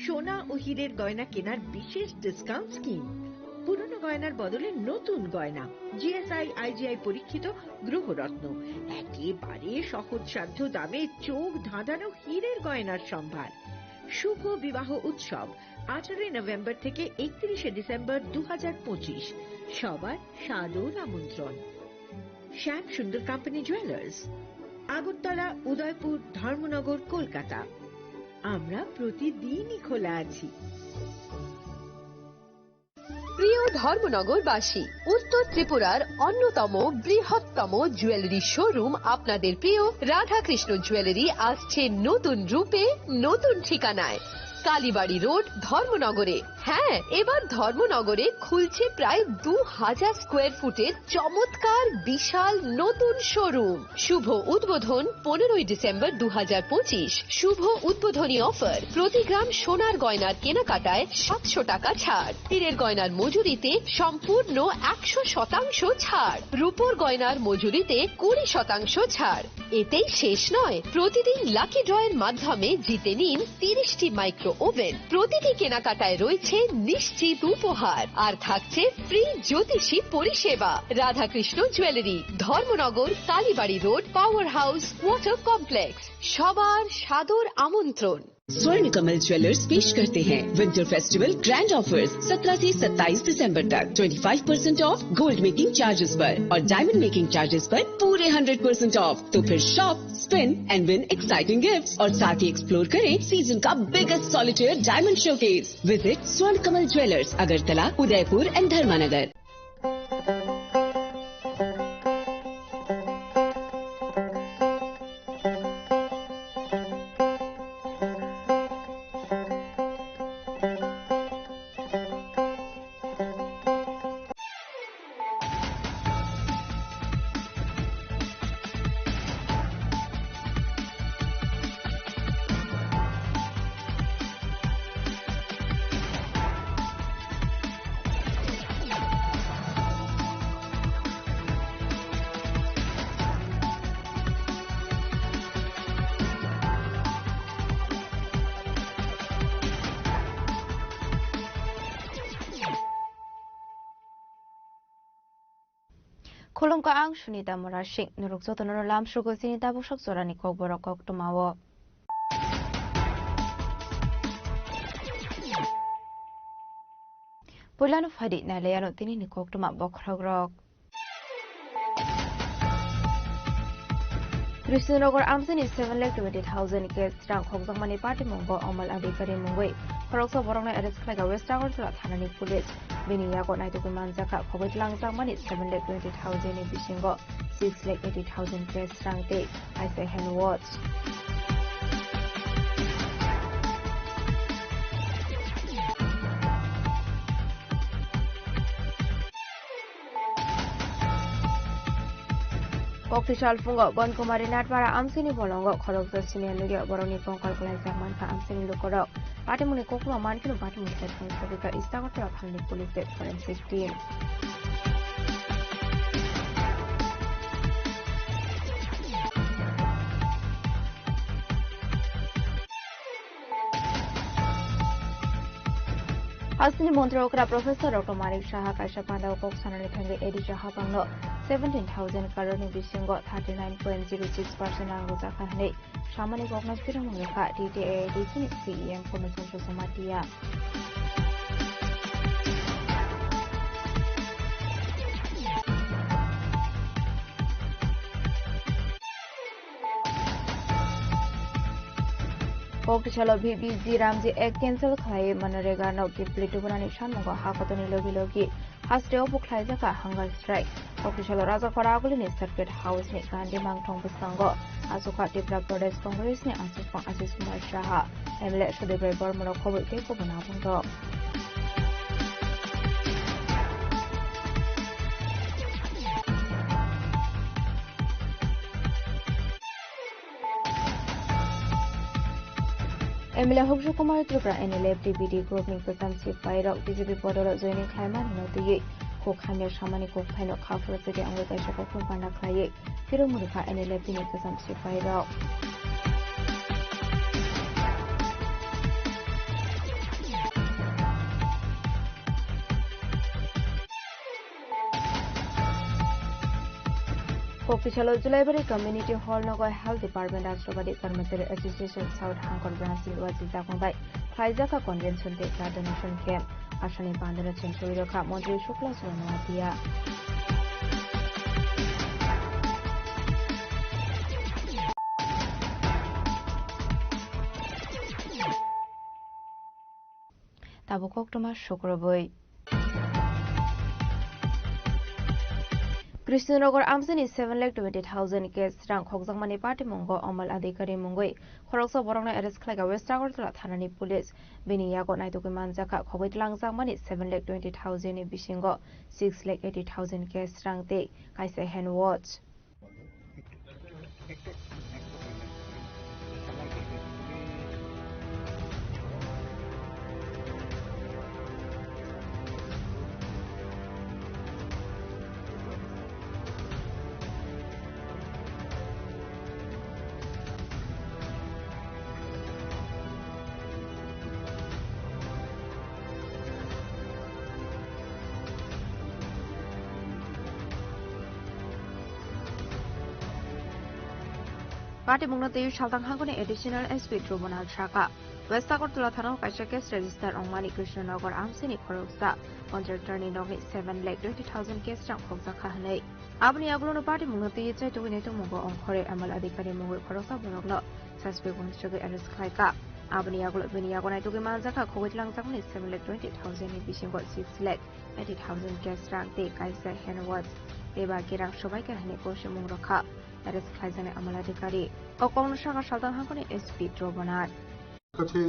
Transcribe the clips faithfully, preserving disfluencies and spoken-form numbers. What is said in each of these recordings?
সোনা ও হীরের গয়না কেনার বিশেষ ডিসকাউন্ট স্কিম। পুরনো গয়নার বদলে নতুন গয়না। জিএসআই আইজিআই পরীক্ষিত গ্রহরত্ন, একেবারে সহজসাধ্য দামে চোখ ধাঁধানো হীরের গয়নার সম্ভার। শুভ বিবাহ উৎসব আঠারোই নভেম্বর থেকে একত্রিশে ডিসেম্বর দু হাজার পঁচিশ। সবার সাদর আমন্ত্রণ। শ্যাম সুন্দর কোম্পানি জুয়েলার্স, আগরতলা, উদয়পুর, ধর্মনগর, কলকাতা। আমরা প্রতিদিনই খোলা আছি। প্রিয় ধর্মনগরবাসী, উত্তর ত্রিপুরার অন্যতম বৃহত্তম জুয়েলারি শোরুম আপনাদের প্রিয় রাধাকৃষ্ণ জুয়েলারি আসছে নতুন রূপে, নতুন ঠিকানায়। কালীবাড়ি রোড, ধর্মনগরে। হ্যাঁ, এবার ধর্মনগরে খুলছে প্রায় দু হাজার স্কোয়ার ফুটের চমৎকার বিশাল নতুন শোরুম। শুভ উদ্বোধন পনেরোই ডিসেম্বর দু হাজার পঁচিশ। শুভ উদ্বোধনী অফার, প্রতি গ্রাম সোনার গয়নার কেনাকাটায় সাতশো টাকা ছাড়, হীরের গয়নার মজুরিতে সম্পূর্ণ একশো শতাংশ ছাড়, রূপোর গয়নার মজুরিতে কুড়ি শতাংশ ছাড়। এতেই শেষ নয়, প্রতিদিন লাকি ড্রয়ের মাধ্যমে জিতে নিন তিরিশটি মাইক্রো ওভেন। প্রতিটি কেনাকাটায় রয়েছে নিশ্চিত উপহার, আর থাকছে ফ্রি জ্যোতিষী পরিষেবা। Radhakrishna jewellery, Dharmanagar, Kalibari road, power house, water complex. সবার সাদর আমন্ত্রণ। स्वर्ण कमल ज्वेलर्स पेश करते हैं विंटर फेस्टिवल ग्रैंड ऑफर्स। सत्रह से सत्ताईस दिसंबर तक twenty five percent of gold making charges पर और डायमंड मेकिंग चार्जेस पर पूरे हंड्रेड परसेंट ऑफ। तो फिर shop, spin and win exciting gifts और साथ ही एक्सप्लोर करें सीजन का biggest solitaire diamond showcase. Visit स्वर्ण कमल ज्वेलर्स, अगरतला, उदयपुर एंड धर्मानगर। Khulumkha, ang Sunita Murasing. Norok jotono lamsrogo chini tabuk sok jorani kokborok koktwmao. Puilano phaidi nailaiano tinini koktwma bokhorokrok. Krishnanagar amchaini seven lakh twenty thousand cash rang khokjakmani patimungo Amal Adhikari mungwi khoroksa borokno arrest khlaikha West Agartala thanani police. Bini yago naitugwi manjakha khogwi twlangjakmani seven lakh twenty thousand ni bisingo six lakh eighty thousand cash rang tei kaisa hand watch. Kokthwi salphungo Bonkumari Natpara amchaini bolongo khoroksa senior nugya borokni kongkal kwlaijak mankha amchaini lukurok. Patimungni koktwma mankheno patimung thai thang sogwikha East Agartala thanani police tei forensic team. Hasteni montri okra Professor Doctor Manik Saha kaisa pandao kok sanani thangwi A D C hapangno seventeen thousand crore ni bisingo thirty nine point zero six percent rang rwjakha hwnwi samani kokno swrwngmung rwkha T T A A D C ni C E M Purno Chandra Jamatia. Kokthwsalo V B G Ramji Act cancel khlaiwi Manrega no kiphilwi tubunani samungo ha kotorni logi logi hasteo bukhlaijakha hunger strike. Kokthwsalo Rajakhora Agulini Circuit House ni Gandhi Mangthong bwskango achukha Tripura Pradesh Congress ni achukphang Ashish Kumar Saha, M L A Sudip Roy Bormano khobwi tei kubun abang rok. M L A Hokju Kumar Tripura N L F T B D group ni kwcham sipai rok B J P bodolo joining khlaimani no twiwi kok hamya samani kok thaino kha phuru chidi wngwi kaisa kokthum panda khlaiwi phirwi murikha N L F T ni kwcham sipai rok. Koktisalo Julaibari Community Hall nogo Health Department Rashtrapati Karmachari Association South Hangkor Branch ni wajijak bai khlaijak kha convention tei blood donation camp. Asani bandra chengchoi rokha Montri Shukla Chwla Noatia. Tabuk koktwma sukrubwi. Krishnanagar amchini seven lakh twenty thousand cash rang khokjakmani patimungo Amal Adhikari mungwi khoroksa borokno arrest khlaikha West Agartala thanani police. Bini yago naitugwi manjakha khogwi twlangjakmani seven lakh twenty thousand ni bisingo six lakh eighty thousand cash rang tei kaisa hand watch. Patimungno twiwi saltang hangkoni Additional S P Dhruvonath sakha, West Agartala thanao kaisa case register wngmani Krishnanagar amchini khoroksa contractor ni nokni seven lakh twenty thousand cash rang khokjakha hwnwi. Aboni yagulono patimungno twiwi chaitugwi naitukmungo ongkhorwi Amal Adhikari mungwi khoroksa borokno suspect uansugwi arrest khlaikha. Aboni yagulo bini yago naitugwi manjakha khogwi twlangjakmani seven lakh twenty thousand ni bisingo six lakh eighty thousand cash rang tei kaisa hand watch tei ba kerang sobaikha hwnwi kosimung rokha arrest khlaijaknai Amal Adhikari. O kokno sakha saltang hangkoni S P Dhruvonath. কাছে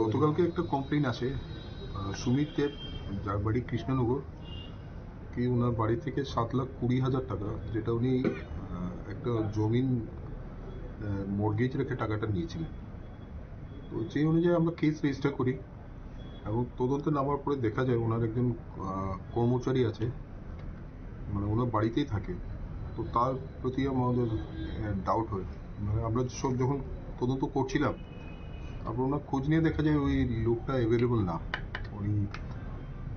গতকালকে একটা কমপ্লেইন আসে, আহ, সুমিত দেব, যার বাড়ি কৃষ্ণনগর, কি ওনার বাড়ি থেকে সাত লাখ কুড়ি হাজার টাকা, যেটা উনি, আহ, একটা জমিন, আহ, মর্গেজ রেখে টাকাটা নিয়েছিলেন। তো সেই অনুযায়ী আমরা কেস রেজিস্টার করি এবং তদন্তে নামার পরে দেখা যায় ওনার একজন, আহ, কর্মচারী আছে, মানে ওনার বাড়িতেই থাকে, তো তার প্রতি আমাদের, আহ, ডাউট হয়। মানে আমরা সব যখন তদন্ত করছিলাম, তারপর ওনার খোঁজ নিয়ে দেখা যায় ওই লোকটা অ্যাভেলেবল না। উনি,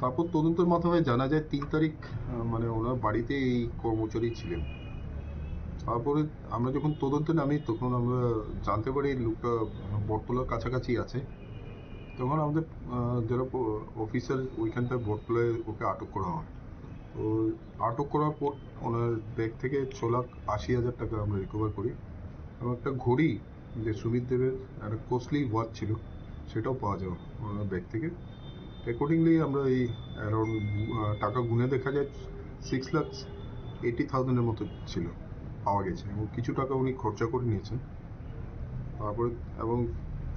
তারপর তদন্তের মাধ্যমে জানা যায় তিন তারিখ, আহ, মানে ওনার বাড়িতে এই কর্মচারী ছিলেন। তারপরে আমরা যখন তদন্তে নামি তখন আমরা জানতে পারি এই লোকটা বটতলার কাছাকাছি আছে। তখন আমাদের, আহ, যারা প-, অফিসার ওইখানটা বটতলায় ওকে আটক করা হয়। তো আটক করার পর ওনার ব্যাগ থেকে ছ লাখ আশি হাজার টাকা আমরা রিকভার করি এবং একটা ঘড়ি যে সুমিত দেবের একটা কস্টলি ওয়াচ ছিল, সেটাও পাওয়া যায় ওনার ব্যাগ থেকে। অ্যাকর্ডিংলি আমরা এই অ্যারাউন্ড, আহ, টাকা গুনে দেখা যায় সিক্স লাখ এইটি থাউজেন্ডের মতো ছিল, পাওয়া গেছে এবং কিছু টাকা উনি খরচা করে নিয়েছেন। তারপরে এবং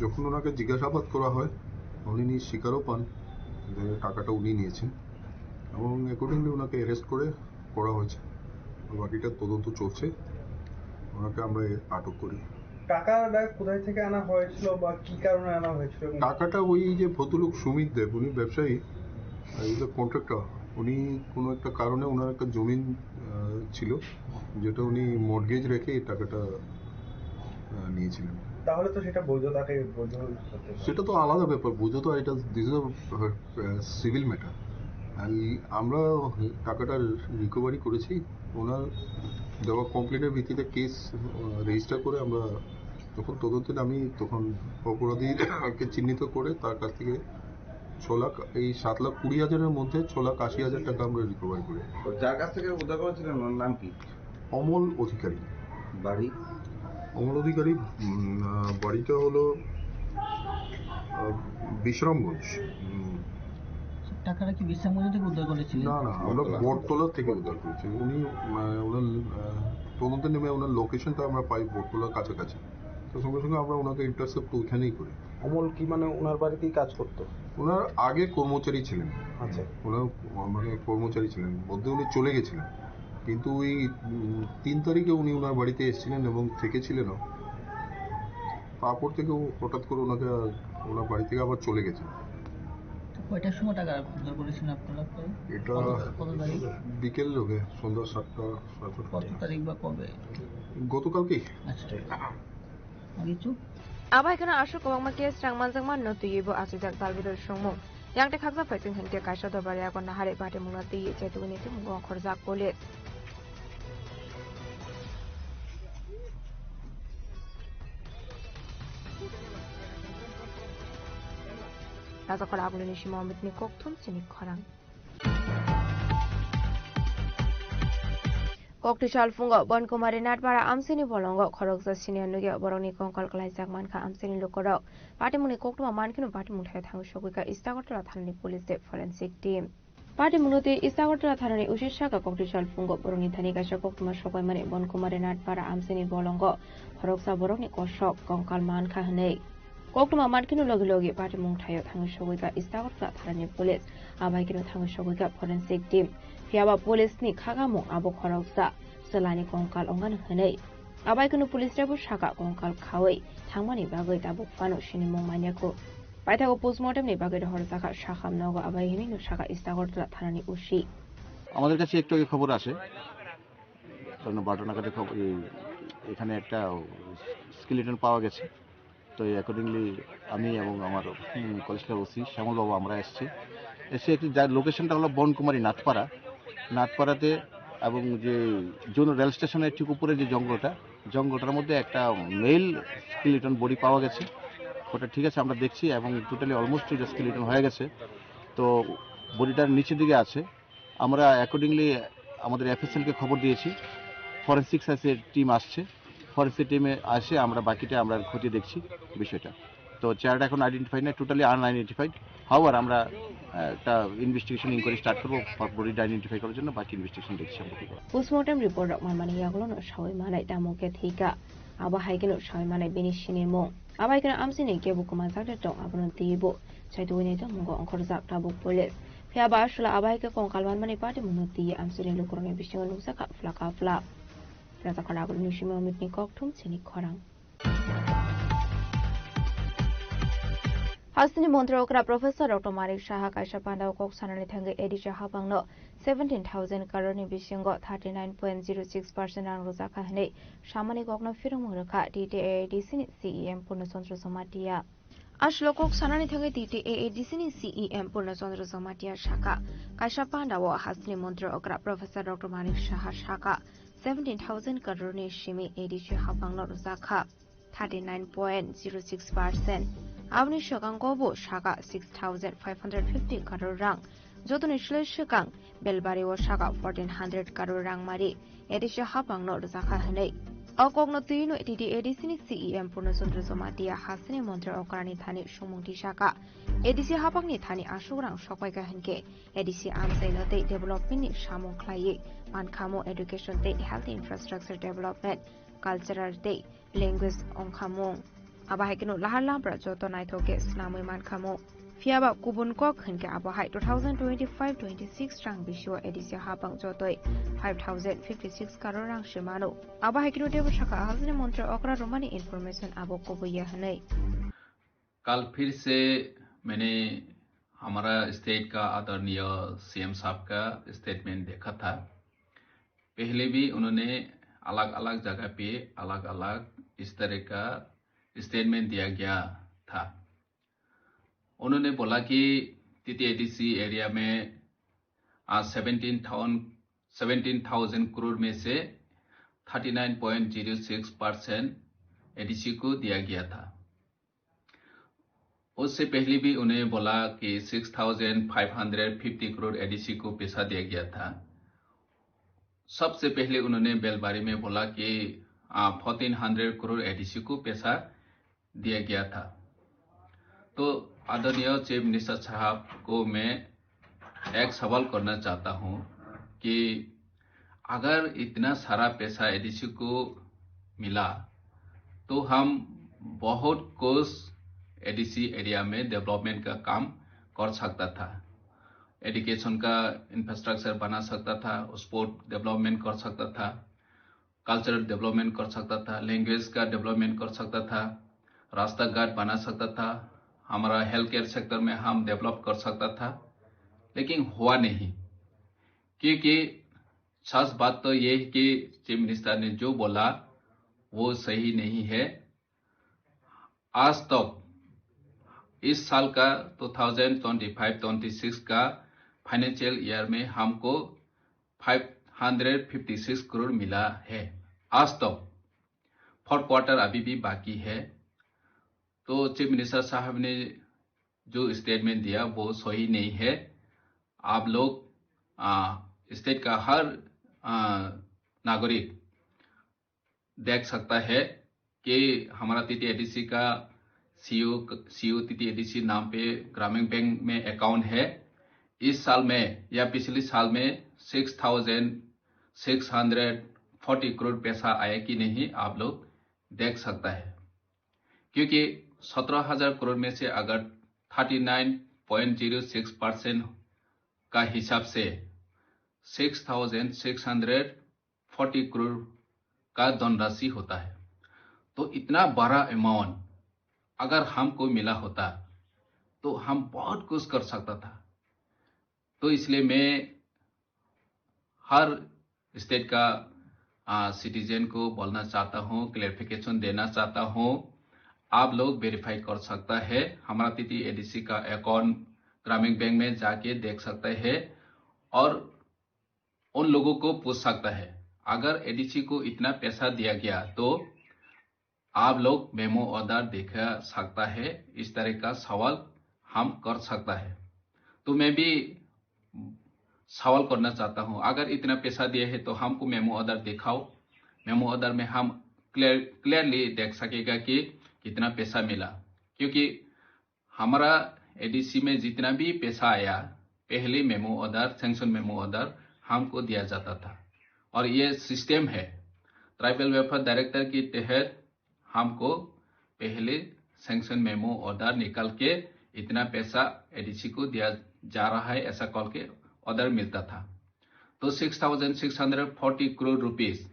যখন ওনাকে জিজ্ঞাসাবাদ করা হয়, উনি স্বীকারও পান যে টাকাটা উনি নিয়েছেন এবং অ্যাকর্ডিংলি ওনাকে অ্যারেস্ট করে করা হয়েছে। বাকিটা তদন্ত চলছে, ওনাকে আমরা আটক করি। টাকাটা কোথায় থেকে আনা হয়েছিল বা কি কারণে আনা হয়েছিল? টাকাটা ওই যে ভদ্রলোক সুমিত দেব, উনি ব্যবসায়ী, আর এই যে কন্ট্রাক্টর, উনি কোনো একটা কারণে ওনার একটা জমিন, আহ, ছিল, যেটা উনি মর্গেজ রেখে এই টাকাটা, আহ, নিয়েছিলেন। তাহলে তো সেটা বৈধ, তাকে বৈধ করতে হবে। সেটা তো আলাদা ব্যাপার, বৈধ তো এটা, this is a, uh, civil matter। And আমরা টাকাটা রিকভারি করেছি, ওনার দেওয়া কমপ্লেনের ভিত্তিতে কেস, আহ, রেজিস্টার করে আমরা যখন তদন্তে নামি তখন অপরাধীকে চিহ্নিত করে তার কাছ থেকে ছ লাখ, এই সাত লাখ কুড়ি হাজারের মধ্যে ছ লাখ আশি হাজার টাকা আমরা রিকভারি করি। তো যার কাছ থেকে উদ্ধার করেছিলেন, ওনার নাম কি? অমল অধিকারী। বাড়ি? অমল অধিকারী, উম, আহ, বাড়িটা হলো, আহ, বিশ্রামগঞ্জ। উম। টাকাটা কি বিশ্রামগঞ্জ থেকে উদ্ধার করেছিলেন? না, না, আমরা বটতলা। বটতলা থেকে উদ্ধার করেছি। উনি, আহ, ওনার, আহ, তদন্তে নেমে ওনার লোকেশনটা আমরা পাই বটতলার কাছাকাছি। তো সঙ্গে সঙ্গে আমরা ওনাকে ইন্টারসেপ্ট ওইখানেই করি। অমল কি মানে ওনার বাড়িতেই কাজ করতো? ওনার আগে কর্মচারী ছিলেন। আচ্ছা। ওনার মানে কর্মচারী ছিলেন, মধ্যে উনি চলে গেছিলেন। কিন্তু ওই, উম, তিন তারিখে উনি ওনার বাড়িতে এসেছিলেন এবং থেকেছিলেনও। তারপর থেকে ও হঠাৎ করে ওনাকে, ওনার বাড়ি থেকে আবার চলে গেছেন। তো কয়টার সময় টাকা উদ্ধার করেছেন আপনারা? এটা কত, কত তারিখ? বিকেল হবে, সন্ধ্যা সাতটা, সাড়ে সাতটা। কত তারিখ বা কবে? গতকালকেই। আচ্ছা। Abo hai kheno aswk kwbangma case rang manjakma no twiwi bo achijak dalbidal songmung. Yang tei khaksa phaising hinkhe kaisa dobari yago naharwi patimungno twiwi chetugwi naitukmungo ongkhorjak police. Rajakor Agulini Sima Amitni kokthum chini khorang. Kokti salphungo Bonkumari Natpara amsini bolongo khoroksa senior nugya borokni kongkal klaijak mankha amsini lukorok. Patimungni koktwma mankheno patimung thaio thangwi sogwikha East Agartala thanani police tei forensic team. Patimungno twi East Agartala thanani O C saka kokti salphungo borokni thani kaisa koktwma sokbaimani Bonkumari Natpara amsini bolongo khoroksa borokni kosok kongkal mankha hwnwi. Koktwma mankheno logi logi patimung thaio thangwi sogwikha East Agartala thanani police, abaikeno thangwi sogwikha forensic team. Phiyaba police ni khakamung abo khoroksa chwlani kongkal ongano hwnwi. Abaikeno police rebo saka kongkal khawi thangmani bagwi tabuk phano sinimung manyakho. Paithago postmortem ni bagwi rohorjakha sakham nogo abai hinwi no saka East Agartala thanani O C. আমাদের কাছে একটু আগে খবর আসে, কারণ বারোটা নাগাদে খবর, এই, এখানে একটা স্কেলিটন পাওয়া গেছে। তো এই অ্যাকর্ডিংলি আমি এবং আমার, হুম, কলেজ ক্লাব ওসি শ্যামল বাবু আমরা এসেছি। এসে একটি, যার লোকেশনটা হলো বনকুমারী নাথপাড়া। নাথপাড়াতে এবং যে জোন রেল স্টেশনের ঠিক উপরে যে জঙ্গলটা, জঙ্গলটার মধ্যে একটা মেল স্কেলিটন বডি পাওয়া গেছে। ওটা ঠিক আছে, আমরা দেখছি এবং টোটালি অলমোস্ট এটা স্কেলিটন হয়ে গেছে। তো বডিটার নিচের দিকে আছে। আমরা অ্যাকর্ডিংলি আমাদের এফএসএল কে খবর দিয়েছি, ফরেন্সিক সায়েন্সের টিম আসছে, ফরেন্সিক টিমে আসে আমরা বাকিটা আমরা খতিয়ে দেখছি বিষয়টা। তো চেহারাটা এখন আইডেন্টিফাই নাই, টোটালি আনআইডেন্টিফাইড। হাওয়ার আমরা, আহ, একটা ইনভেস্টিগেশন ইনকোয়ারি স্টার্ট করবো বডিটা আইডেন্টিফাই করার জন্য, বাকি ইনভেস্টিগেশন দেখছি আমরা কি করবো। Postmortem report rok manmani yagulono sawi manai tamo khe thika. Abo hai kheno sawi manai bini sinimung. Abai kheno amsini kebo kwmajak de tong abono twibo. Chaitugwi nai tongmungo ongkhorjak tabuk police. Phiya ba aswla abai khe kongkal manmani patimungno twiwi amsini lukurokni bisingo nukjakha phlaka phlak. Rajakor Agulini Sima Amitni kokthum chini khorang. Hasteni Montri okra Professor Doctor Manik Saha kaisa pandao kok sanani thangwi A D C hapangno seventeen thousand crore ni bisingo thirty nine point zero six percent rang rwjakha hwnwi samani kokno phirongmung rwkha T T A A D C ni C E M Purno Chandra Jamatia. Aswlo kok sanani thangwi T T A A D C ni C E M Purno Chandra Jamatia saka, kaisa pandao hasteni Montri okra Professor Doctor Manik Saha saka, seventeen thousand crore ni simi A D C hapangno rwjakha thirty nine point zero six percent. Aboni swkango bo saka six thousand five hundred fifty crore rang. Jotoni slai swkang Belbari o saka fourteen hundred crore rang mari A D C hapangno rwjakha hwnwi. O kokno twino T T A D C ni C E M Purno Chandra Jamatia hasteni Montri okrani thani sumung tisaka. A D C hapangni thani aswk rang sokpaikha hwnkhe A D C amchaino tei development ni samung khlaiwi mankhamu education tei health infrastructure development, cultural tei language ongkhamung. Abo hai kheno lahar lampra joto naithok khe swnamwi mankhamu. Phiya ba kubun kok hwnkhe abo hai two thousand twenty-five twenty-six rang bisio A D C hapang jotoi five thousand fifty-six crore rang se mano. Abo hai kheno teibo sakha hasteni Montri okra romani information abo kubui ya hwnwi. कल फिर से मैंने हमारा स्टेट का आदरणीय सीएम साहब का स्टेटमेंट देखा था। पहले भी उन्होंने अलग-अलग जगह पे अलग-अलग इस तरह का स्टेटमेंट दिया गया था। उन्होंने बोला कि टीटीएडीसी एरिया में आज seventeen thousand, seventeen thousand crore में से thirty nine point zero six percent ADC को दिया गया था। उससे पहले भी उन्हें बोला कि six thousand five hundred fifty crore ADC को पैसा दिया गया था। सबसे पहले उन्होंने बेलबारी में बोला कि, आ, फ़ोर्टीन हंड्रेड करोड़ एडीसी को पैसा दिया गया था। तो आदरणीय चीफ मिनिस्टर साहब को मैं एक सवाल करना चाहता हूँ कि अगर इतना सारा पैसा एडीसी को मिला, तो हम बहुत कुछ एडीसी एरिया में डेवलपमेंट का काम कर सकता था, एजुकेशन का इंफ्रास्ट्रक्चर बना सकता था, स्पोर्ट डेवलपमेंट कर सकता था, कल्चरल डेवलपमेंट कर सकता था, लैंग्वेज का डेवलपमेंट कर सकता था, रास्ता घाट बना सकता था, हमारा हेल्थ केयर सेक्टर में हम डेवलप कर सकता था, लेकिन हुआ नहीं। क्योंकि सच बात तो ये है कि चीफ मिनिस्टर ने जो बोला, वो सही नहीं है। आज तक इस साल का two thousand twenty five twenty six का फाइनेंशियल ईयर में हमको five hundred fifty six crore मिला है। आज तक फोर्थ क्वार्टर अभी भी बाकी है। तो चीफ मिनिस्टर साहब ने जो स्टेटमेंट दिया वो सही नहीं है। आप लोग आ, स्टेट का हर आ, नागरिक देख सकता है कि हमारा टीटीएडीसी का सीयू सीयू टीटीएडीसी नाम पे ग्रामीण बैंक में अकाउंट है। इस साल में या पिछले साल में six thousand six hundred forty crore पैसा आया कि नहीं, आप लोग देख सकता है, क्योंकि सत्रह हजार करोड़ में से अगर thirty nine point zero six percent का हिसाब से six thousand six hundred forty crore का धनराशि होता है। तो इतना बड़ा अमाउंट अगर हमको मिला होता तो हम बहुत कुछ कर सकता था। तो इसलिए मैं हर स्टेट का आ, सिटीजन को बोलना चाहता हूँ, क्लेरिफिकेशन देना चाहता हूँ। आप लोग वेरीफाई कर सकता है, हमारा टीटीएडीसी का अकाउंट ग्रामीण बैंक में जाके देख सकता है और उन लोगों को पूछ सकता है। अगर एडीसी को इतना पैसा दिया गया तो आप लोग मेमो ऑर्डर दिखा सकता है, इस तरह का सवाल हम कर सकता है। तो मैं भी सवाल करना चाहता हूँ, अगर इतना पैसा दिया है तो हमको मेमो ऑर्डर दिखाओ। मेमो ऑर्डर में हम क्लियर क्लियरली देख सकेगा कि कितना पैसा मिला, क्योंकि हमारा एडीसी में जितना भी पैसा आया, पहले memo order, sanction memo order हमको दिया जाता था। और ये सिस्टम है, ट्राइबल वेलफेयर डायरेक्टर के तहत हमको पहले सैंक्शन मेमो ऑर्डर निकाल के इतना पैसा एडीसी को दिया जा रहा है, ऐसा कॉल के ऑर्डर मिलता था। तो six thousand six hundred forty crore rupees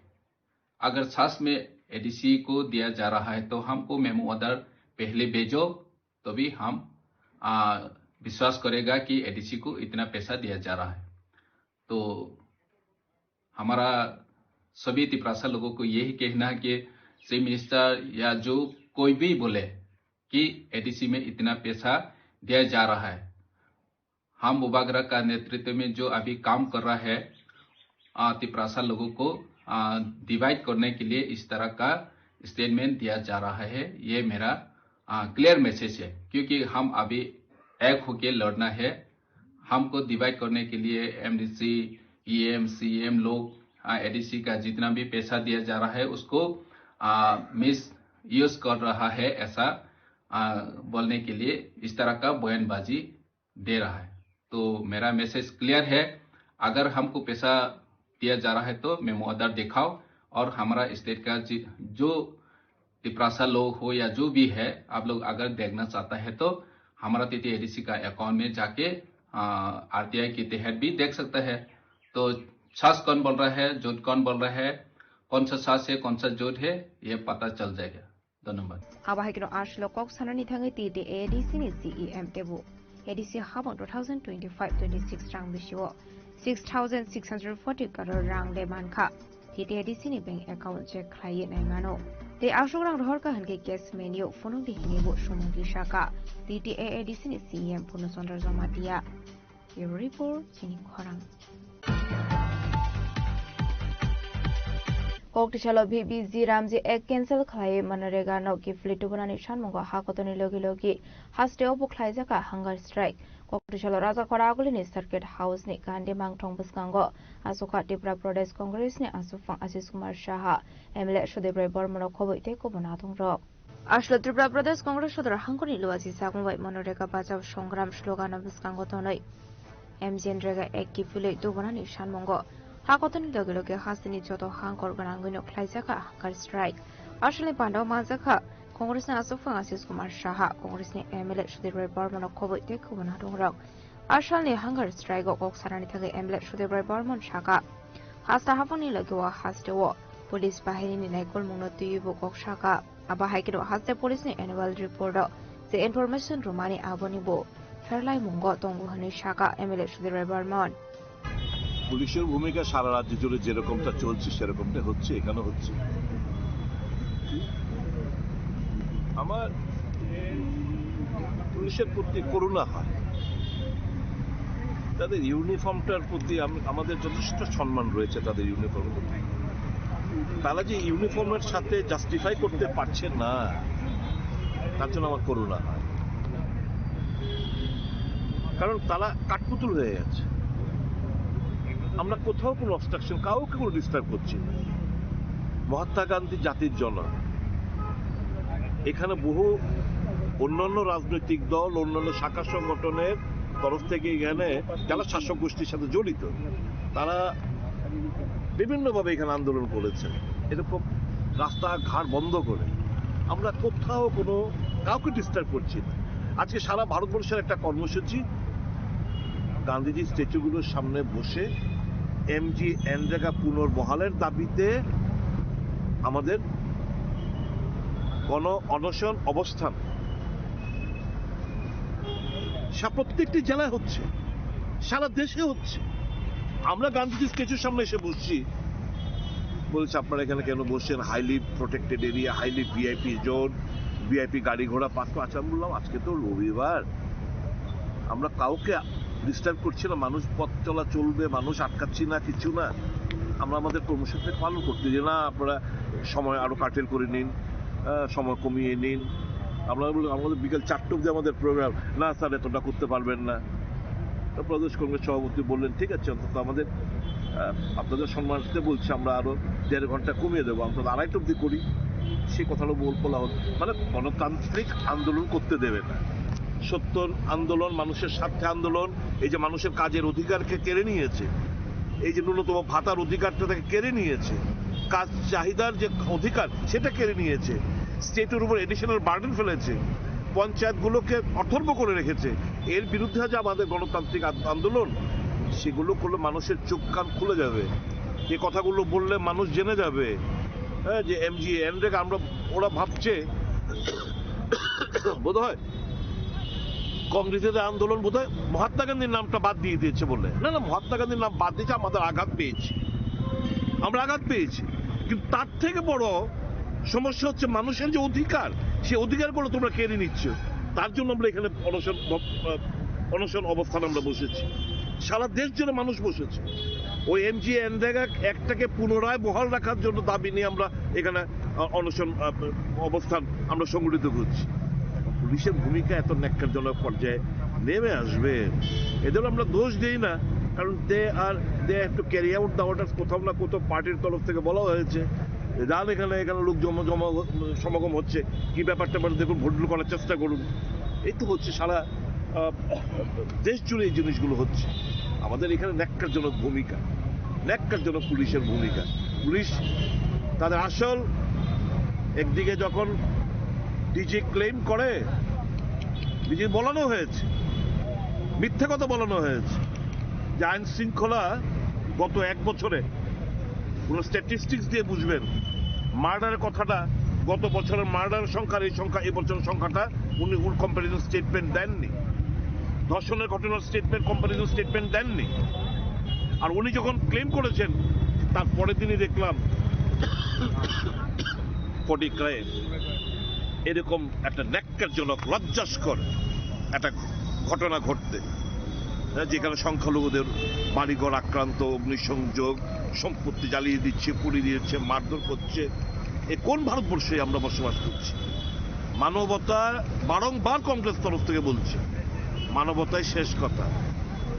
अगर सच में एडीसी को दिया जा रहा है तो हमको मेमो ऑर्डर पहले भेजो, तभी हम आ, विश्वास करेगा कि एडीसी को इतना पैसा दिया जा रहा है। तो हमारा सभी तिपरासा लोगों को यही कहना है कि चीफ मिनिस्टर या जो कोई भी बोले कि एडीसी में इतना पैसा दिया जा रहा है, हम बुबागरा का नेतृत्व में जो अभी काम कर रहा है, आ, तिपरासा लोगों को आ, डिवाइड करने के लिए इस तरह का स्टेटमेंट दिया जा रहा है। ये मेरा आ, क्लियर मैसेज है, क्योंकि हम अभी एक होके लड़ना है। हमको डिवाइड करने के लिए एमडीसी, ईएम, सीएम लोग, आ, एडीसी का जितना भी पैसा दिया जा रहा है उसको आ, मिस यूज कर रहा है, ऐसा आ, बोलने के लिए इस तरह का बयानबाजी दे रहा है। तो मेरा मैसेज क्लियर है, अगर हमको पैसा दिया जा रहा है तो मेमो ऑर्डर दिखाओ और हमारा स्टेट का जि- जो तिपरासा लोग हो या जो भी है, आप लोग अगर देखना चाहता है तो हमारा टीटीएडीसी का अकाउंट में जाके आरटीआई के तहत भी देख सकता है। तो सच कौन बोल रहा है, झूठ कौन बोल रहा है, कौन सा सच है, कौन सा झूठ है, ये पता चल जाएगा। धन्यवाद। Abo hai kheno aswk kok sanani thangwi T T A D C ni C E M teibo A D C habang two thousand twenty-five twenty-six rang bisio six thousand six hundred forty crore rang le mankha. T T A D C ni bank account check khlaiwi naimano. Tei aswk rang rohorkha hwnkhe cash menu phunukdi hinwibo sumungdi sakha T T A D C ni C E M Purno Chandra Jamatia. Bureau Report, chini khorang. Koktisalo V B G Ramji Act cancel khlaiwi Manrega no kiphilwi tubunani sanmungo ha kotorni logi logi hasteo bo khlaijakha hunger strike. Koktisalo Rajakhora Agulini Circuit House ni Gandhi Mangthong bwskango asukha Tripura Pradesh Congress ni asukphang Ashish Kumar Saha, M L A Sudip Roy Bormano khobwi tei kubun adongrok. Aswk Tripura Pradesh Congress Sodor hangkorni luaji sakmung bai Manrega Bachao Songram slogan bwskango tonwi M G N Rega Act kiphilwi tubunani sanmungo ha kotorni loge loge hasteni joto hangkor gwnangwino khlaijakha hunger strike. Aswkni pandao manjakha Congressni asukphang Ashish Kumar Saha, Congressni M L A Sudip Roy Bormano khobwi tei kubun adongrok. Aswkni hunger strike-o kok sanani thangwi M L A Sudip Roy Bormon sakha, hasta haphangni loge-o hasteo police bahirini naikolmungno twiwi bo kok sakha. Abo hai kheno haste police ni annual report o je information rwmani aboni bo pherlaimungo tongo hwnwi sakha M L A Sudip Roy Barman. পুলিশের ভূমিকা সারা রাজ্য জুড়ে যেরকমটা চলছে সেরকমটা হচ্ছে, এখানেও হচ্ছে। আমার পুলিশের প্রতি করুণা হয়, তাদের ইউনিফর্মটার প্রতি আম-, আমাদের যথেষ্ট সম্মান রয়েছে তাদের ইউনিফর্মের প্রতি। তারা যে ইউনিফর্মের সাথে জাস্টিফাই করতে পারছে না, তার জন্য আমার করুণা হয়। কারণ তারা কাঠপুতুল হয়ে গেছে। আমরা কোথাও কোনো অবস্ট্রাকশন, কাউকে কোনো ডিস্টার্ব করছি না। মহাত্মা গান্ধী জাতির জনক। এখানে বহু অন্যান্য রাজনৈতিক দল, অন্যান্য শাখা সংগঠনের তরফ থেকে এখানে যারা শাসক গোষ্ঠীর সাথে জড়িত, তারা বিভিন্নভাবে এখানে আন্দোলন করেছেন। এরকম রাস্তাঘাট বন্ধ করে আমরা কোথাও কোনো কাউকে ডিস্টার্ব করছি না। আজকে সারা ভারতবর্ষের একটা কর্মসূচি, গান্ধীজি স্ট্যাচুগুলোর সামনে বসে এমজি এনরেগা পুনর্বহালের দাবিতে আমাদের গণ অনশন অবস্থান। সা-, প্রত্যেকটি জেলায় হচ্ছে, সারা দেশে হচ্ছে। আমরা গান্ধীজি স্ট্যাচুর সামনে এসে বসছি, বলছে, "আপনারা এখানে কেন বসছেন? Highly protected area, highly VIP zone, VIP গাড়ি ঘোড়া পার্ক।" আচ্ছা, আমি বললাম, "আজকে তো রবিবার, আমরা কাউকে ডিস্টার্ব করছি না, মানুষ পথ চলা চলবে, মানুষ আটকাচ্ছি না, কিছু না। আমরা আমাদের কর্মসূচি পালন করতে যে না, আপনারা সময় আরো কার্টেল করে নিন, আহ, সময় কমিয়ে নিন।" আমরা বলি, "আমাদের বিকেল চারটে অবধি আমাদের প্রোগ্রাম।" "না স্যার, এতটা করতে পারবেন না।" তো প্রদেশ কংগ্রেস সভাপতি বললেন, "ঠিক আছে, অন্তত আমাদের, আহ, আপনাদের সম্মানার্থে বলছি, আমরা আরো দেড় ঘন্টা কমিয়ে দেবো, অন্তত আড়াইটা অবধি করি।" সেই কথাটা বল-, বলা হলো, মানে গণতান্ত্রিক আন্দোলন করতে দেবে না। সত্যর আন্দোলন, মানুষের স্বার্থে আন্দোলন, এই যে মানুষের কাজের অধিকারকে কেড়ে নিয়েছে, এই যে ন্যূনতম ভাতার অধিকারটা তাকে কেড়ে নিয়েছে, কাজ চাহিদার যে অধিকার সেটা কেড়ে নিয়েছে, স্টেটের উপর অ্যাডিশনাল বার্ডেন ফেলেছে, পঞ্চায়েতগুলোকে অথর্ব করে রেখেছে, এর বিরুদ্ধে যে আমাদের গণতান্ত্রিক আন-, আন্দোলন, সেগুলো করলে মানুষের চোখ কান খুলে যাবে। যে কথাগুলো বললে মানুষ জেনে যাবে, হ্যাঁ, যে এমজি এনরেগা আমরা, ওরা ভাবছে বোধহয় কংগ্রেসের আন্দোলন বোধহয় মহাত্মা গান্ধীর নামটা বাদ দিয়ে দিয়েছে বলে। না, না, মহাত্মা গান্ধীর নাম বাদ দিয়েছে, আমাদের আঘাত পেয়েছি, আমরা আঘাত পেয়েছি। কিন্তু তার থেকে বড় সমস্যা হচ্ছে মানুষের যে অধিকার, সেই অধিকারগুলো তোমরা কেড়ে নিচ্ছ। তার জন্য আমরা এখানে অনশন ব-, আহ, অনশন অবস্থান আমরা বসেছি, সারা দেশ জুড়ে মানুষ বসেছে। ওই এমজি এনরেগা একটাকে পুনরায় বহাল রাখার জন্য দাবি নিয়ে আমরা এখানে, আহ, অনশন, আহ, অবস্থান আমরা সংগঠিত করছি। পুলিশের ভূমিকা এত ন্যাক্কারজনক পর্যায়ে নেমে আসবে, এদের আমরা দোষ দিই না, কারণ they are, they have to carry out the orders। কোথাও না কোথাও পার্টির তরফ থেকে বলা হয়েছে যে, "যান এখানে, এখানে লোক জমা, জমা, সমাগম হচ্ছে, কি ব্যাপার ট্যাপার দেখুন, ভন্ডুল করার চেষ্টা করুন।" এই তো হচ্ছে সারা, আহ, দেশ জুড়ে এই জিনিসগুলো হচ্ছে। আমাদের এখানে ন্যাক্কারজনক ভূমিকা, ন্যাক্কারজনক পুলিশের ভূমিকা। পুলিশ তাদের আসল, একদিকে যখন ডিজি ক্লেম করে, ডিজি বলানো হয়েছে, মিথ্যে কথা বলানো হয়েছে যে আইন শৃঙ্খলা গত এক বছরে, কোনো স্ট্যাটিস্টিক্স দিয়ে বুঝবেন, মার্ডারের কথাটা, গত বছরের মার্ডার সংখ্যার এই সংখ্যা, এই বছরের সংখ্যাটা উনি উল কম্প্যারিজন স্টেটমেন্ট দেননি। ধর্ষণের ঘটনার স্টেটমেন্ট, কম্প্যারিজন স্টেটমেন্ট দেননি। আর উনি যখন ক্লেম করেছেন, তার পরের দিনই দেখলাম ফর্টি ক্রাইম, এরকম একটা ন্যাক্কারজনক, লজ্জাস্কর একটা ঘটনা ঘটতে, হ্যাঁ, যেখানে সংখ্যালঘুদের বাড়িঘর আক্রান্ত, অগ্নিসংযোগ, সম্পত্তি জ্বালিয়ে দিচ্ছে, পুড়িয়ে দিচ্ছে, মারধর করছে। এ কোন ভারতবর্ষে আমরা বসবাস করছি? মানবতা, বারংবার কংগ্রেস তরফ থেকে বলছে, মানবতাই শেষ কথা,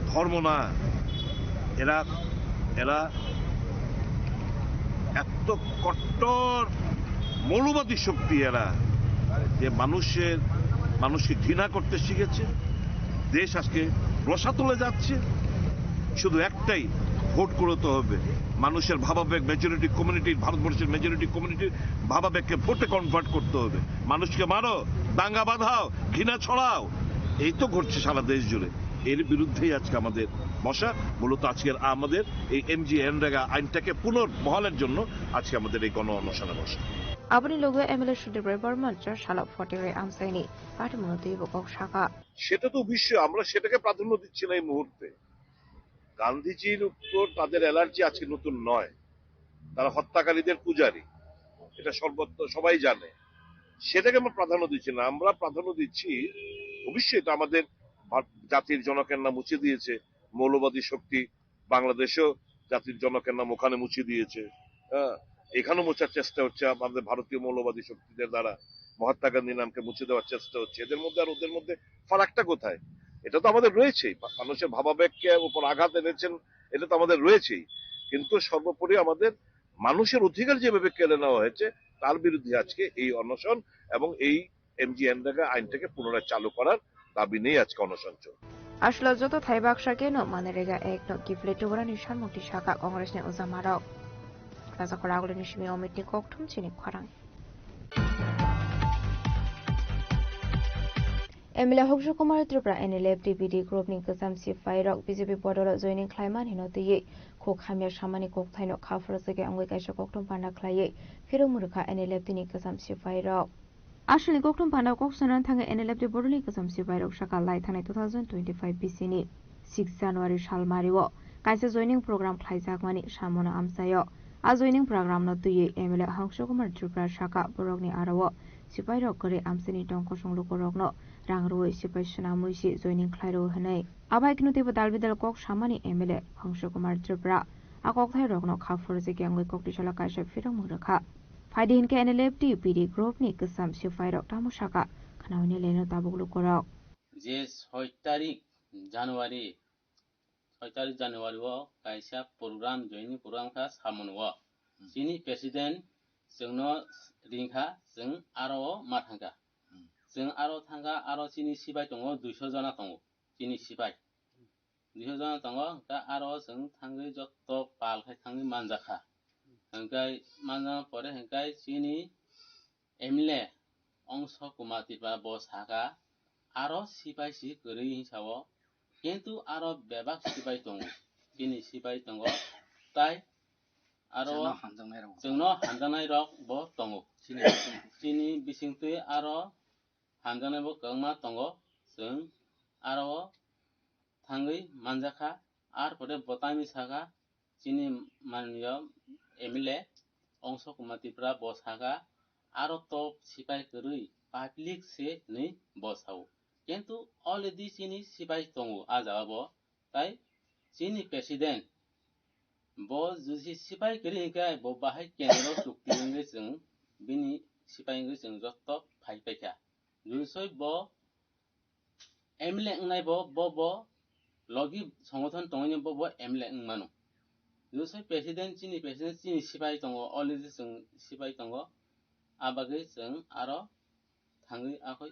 ধর্ম না। এরা, এরা এত কট্টর মৌলবাদী শক্তি এরা, যে মানুষের, মানুষকে ঘৃণা করতে শিখেছে। দেশ আজকে রসাতলে যাচ্ছে। শুধু একটাই, ভোট করতে হবে। মানুষের ভাবাবেগ, মেজরিটি কমিউনিটির, ভারতবর্ষের মেজরিটি কমিউনিটির ভাবাবেগকে ভোটে কনভার্ট করতে হবে। মানুষকে মারো, দাঙ্গা বাঁধাও, ঘৃণা ছড়াও, এই তো ঘটছে সারা দেশ জুড়ে। এর বিরুদ্ধেই আজকে আমাদের বসা। মূলত আজকের আমাদের এই এমজি এনরেগা আইনটাকে পুনর্বহালের জন্য আজকে আমাদের এই গণ অনশনে বসা। Aboni loge M L A Sudip Roy Barman char salo forty Roy amchaini party mwnwi twibo kok sakha. সেটা তো অবশ্যই, আমরা সেটাকে প্রাধান্য দিচ্ছি না এই মুহূর্তে। গান্ধীজির উপর তাদের অ্যালার্জি আজকে নতুন নয়, তারা হত্যাকারীদের পূজারী, এটা সর্বত্র সবাই জানে, সেটাকে আমরা প্রাধান্য দিচ্ছি না। আমরা প্রাধান্য দিচ্ছি, অবশ্যই এটা আমাদের ভা-, জাতির জনকের নাম মুছে দিয়েছে মৌলবাদী শক্তি, বাংলাদেশেও জাতির জনকের নাম ওখানে মুছে দিয়েছে। হ্যাঁ, এখানেও মোছার চেষ্টা হচ্ছে আমাদের ভারতীয় মৌলবাদী শক্তিদের দ্বারা, মহাত্মা গান্ধীর নামকে মুছে দেওয়ার চেষ্টা হচ্ছে। এদের মধ্যে আর ওদের মধ্যে ফারাকটা কোথায়? এটা তো আমাদের রয়েছেই। মা-, মানুষের ভাবাবেগকে উপর আঘাত এনেছেন, এটা তো আমাদের রয়েছেই। কিন্তু সর্বোপরি আমাদের মানুষের অধিকার যেভাবে কেড়ে নেওয়া হয়েছে, তার বিরুদ্ধে আজকে এই অনশন এবং এই এমজিএনরেগা আইনটাকে পুনরায় চালু করার দাবি নিয়ে আজকে অনশন চলছে। Aswk joto thai baksa khe no manrega ek no kiphilwi Tripura ni samung twi saka Congress ni ojamarok. Raja Khoraguli ni simi Omit ni kokthum chini khorang. M L A Hongshu Kumar Tripura N L F T B D group ni kwcham sipai rok B J P bodolo joining khlaimani no twiwi khuk hamya samani kokthaino kha phwrwswkhe wngwi kaisa kokthum panda khlaiwi phirwngmung rwkha N L F T ni kwcham sipai rok. Aswkni kokthum panda kok sanani thangwi N L F T bodolni kwcham sipai rok saka lai thangnai two thousand twenty-five B C ni six January salmario kaisa joining program khlaijakmani samono amchaio. A joining program no twiwi M L A Hongshu Kumar Tripura saka borokni aro o sipai rok kwrwi amchaini tong kosong lukurokno rang rwui sipai swnamwi si joining khlai rw hwnwi. Abai kheno teibo dal bidal kok samani M L A Hongshu Kumar Tripura a kokthai rokno kha phwrwswkhe wngwi kok tisala kaisa phirwngmung rwkha. Phaidi hinkhe N L F T B D group ni kwcham sipai rok tamo saka khnaui ni leno tabuk lukurok. Je soi tarik January, soi tarik January o kaisa program, joining program kha Samon o. Hmm. Chini president chwngno ringkha, chwng aro o ma thangkha. Hmm. Chwng aro thangkha, aro chini sipai tongo duiso jona tongo, chini sipai. Duiso jona tongo, hwnkhe aro chwng thangwi jotto pal khai thangwi manjakha. Hwnkhe manjakna pore hwnkhe chini M L A Ongso Kumar Tripura bo saka, aro sipai si kwrwi hinwi sao, kintu aro bebak sipai tongo, chini sipai tongo, tai aro chwngno hamjaknai rok. Chwngno hamjaknai rok bo tongo. Chini bisingtwi. Chini bisingtwi aro hamjaknai bo kwbangma tongo, chwng aro o thangwi manjakha, ar pore bo tamni saka, chini manliyo M L A Ongso Kumar Tripura bo saka, aro top sipai kwrwi public se hinwi bo sao. Kintu already chini sipai tongo a jaga bo, tai chini president bo jusi sipai kwrwi hinkhe bo bahai kendro chukti wngwi chwng bini sipai wngwi chwng jotto phai paikha. Jusi bo M L A wngnai bo, bo, bo logi songothon tongwini bo, bo M L A wng mano. Josoi president, chini president, chini sipai tongo, already chwng sipai tongo. A bagwi chwng aro thangwi akhoi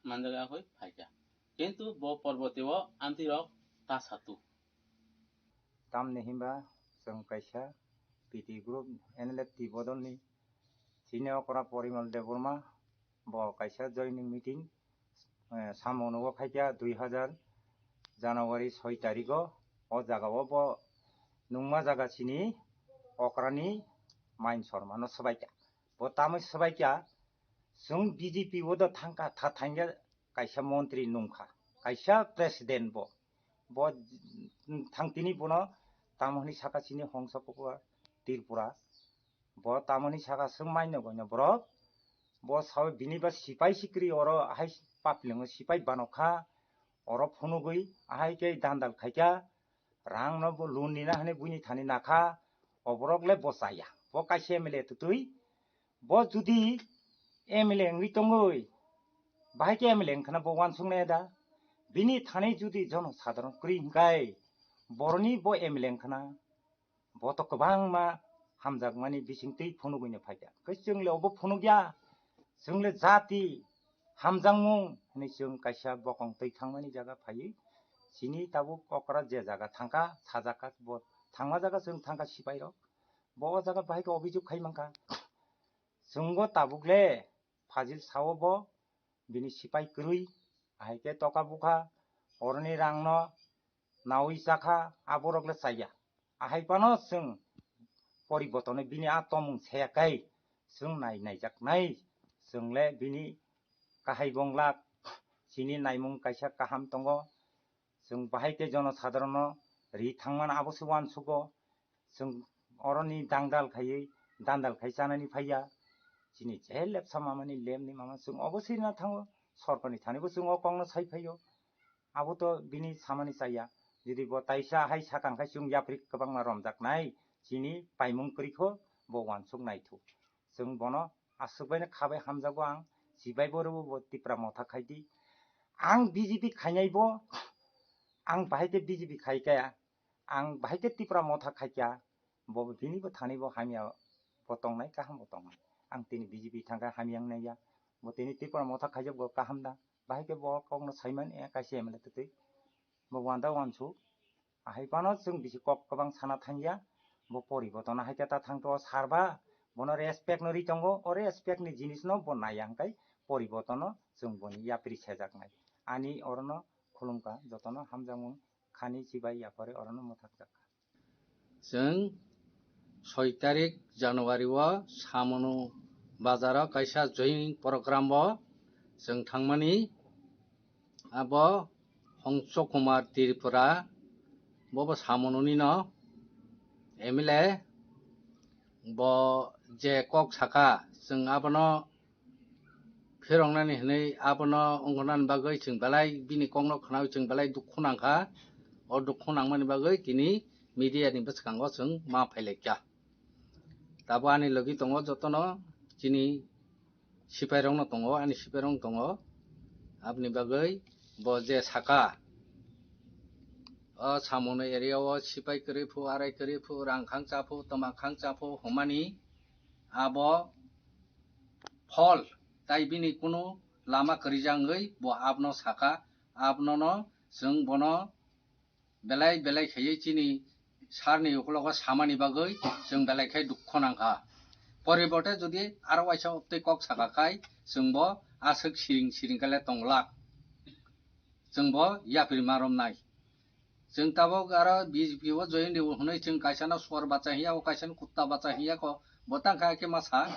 manjagwi akhoi phaikha. Kintu bo porbotio amtwi rok ta satu. Tamni hinba chwng kaisa P T group N L F T bodolni sini okra Porimal Debbarma bo kaisa joining meeting, eh, samung nugo khaikha dui hajar January soi tarikgo. O jagao bo nungma jaga sini okrani Main Sormano swbaikha. Bo tamwi swbaikha, chwng B J P o do thangkha, tha thangya kaisa montri nungkha, kaisa president bo. Bo thangtini bono tamo hwnwi saka sini Hongsa Kubar Tripura. Bo tamoni saka swng maino goino borok. Bo sao bini ba sipai sikri oro hai paplingo sipai banokha. Oro phunugwi ahai khe dandal khaikha. Rangno bo loan nina hwnwi buini thani nakha. O borok le bo chaya. Bo kaisa M L A twtwi. Bo judi M L A wngwi tongwi, bahai khe M L A wngkhana bo uansuknai da. Bini thani judi jono sadharon kwrwi hwnkhe boroni bo M L A wngkhana. Bo to kwbangma hamjakmani bisingtwi phunugwino phaikha. Khe chwng le obo phunukya, chwng le jati hamjakmung hwnwi chwng kaisa bokong twi thangmani jaga phaiwi chini tabuk okra je jaga thangkha, sajakha bo thangma jaga chwng thangkha sipairok. Bo o jaga bahai khe obijok khai mankha. Chwngbo tabuk le Fazil sao bo bini sipai kwrwi, ahai khe toka bukha, oroni rangno nawi chakha, aborok le chaya. Ahai phano chwng poribortone bini a tomung saya kai, chwng nai naijaknai, chwng le bini kahai bonglak, chini naimung kaisa kaham tongo. Chwng bahai khe jono sadharono ri thangmano abo se uansugo. Chwng oroni dangdal khaiwi, dandal khai chanani phaiya. Chini je lepsa mamani lemni mama chwng obo sirina thango. Sorkarni thanibo chwng o kokno sai phaio. Abo to bini samani chaya. Jodi bo taisa hai sakang khai chwng yapri kwbangma romjaknai, chini paimung kwrwikho bo uansuk naithu. Chwng bono aswk baino khabai hamjago ang, chibaibo rwbo bo Tipra Motha khaidi. Ang B J P khainai bo, ang bahai khe B J P khai kaya, ang bahai khe Tipra Motha khai kaya, bo bini bo thani bo hamya bo tongnai, kaham bo tongnai. Ang tini B J P thangkha hamya wngnai ya, bo tini Tipra Motha khaijak bo kaham da, bahai khe bo kokno saiman ya kaisa M L A twtwi, bo wanda wansu. Ahai phano chwng bisi kok kwbang sana thangya, bo poribotono hai khe ta thangto sarba, bono respect no ri tongo, o respect ni jinis no bo naiya hwnkhe poribotono chwng boni yapri sejaknai. Ani orono khulumkha, jotono hamjakmung khani chibai yapharwi orono mwthakjakha. Chwng soi tarik January o Samunu bazar o kaisa joining program o chwng thangmani. Abo Hongso Kumar Tripura, bo bo Samununi no M L A, bo je kok saka, chwng abono phiroknani hinwi abono wngkhnani bagwi chwng belai bini kokno khnaui chwng belai dukhu nangkha. O dukhu nangmani bagwi tini media ni bwskango chwng ma phailaikha. Tabuk ani logi tongo jotono chini sipairokno tongo, ani sipairokno tongo. Aboni bagwi bo je saka, o Samungno area o sipai kwrwi phu, arai kwrwi phu, rang khang cha phu, twma khang cha phu hwnmani abo phol, tai bini kunu lama kwrwijak wngwi bo abono saka. Abono chwng bono belai belai khaiwi chini sarni ukologo samani bagwi chwng belai khai dukho nangkha. Poribote jodi aro waisa tei kok saka khai chwngbo aswk siring siring kale tonglak. Chwngbo yapri ma romnai. Chwng tabuk aro B J P o join rw hwnwi chwng kaisano suar bacha hiya, o kaisano kutta bacha hiya ko, bo tangkha khe ma sa.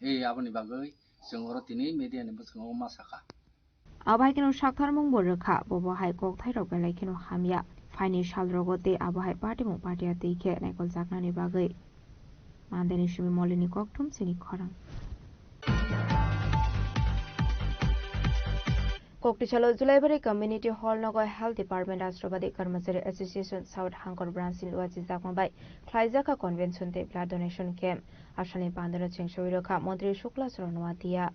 Ei, aboni bagwi chwng oro tini media ni bwskango ma sakha. Abo hai kheno saktharmung bo rwkha, bo bo hai kokthairok belai kheno hamya. Phaini salrogo tei abo hai partimung party ya twi khe naikoljaknani bagwi. Mandeni simi Molini kokthum chini khorang. Koktisalo Julaibari Community Hall nogo Health Department Rashtrabadi Karmachari Association South Hangkor Branch ni luachijakma bai khlaijakha convention tei blood donation camp. Asalni pandano chengsawi rwkha Montri Shukla Charan Noatia.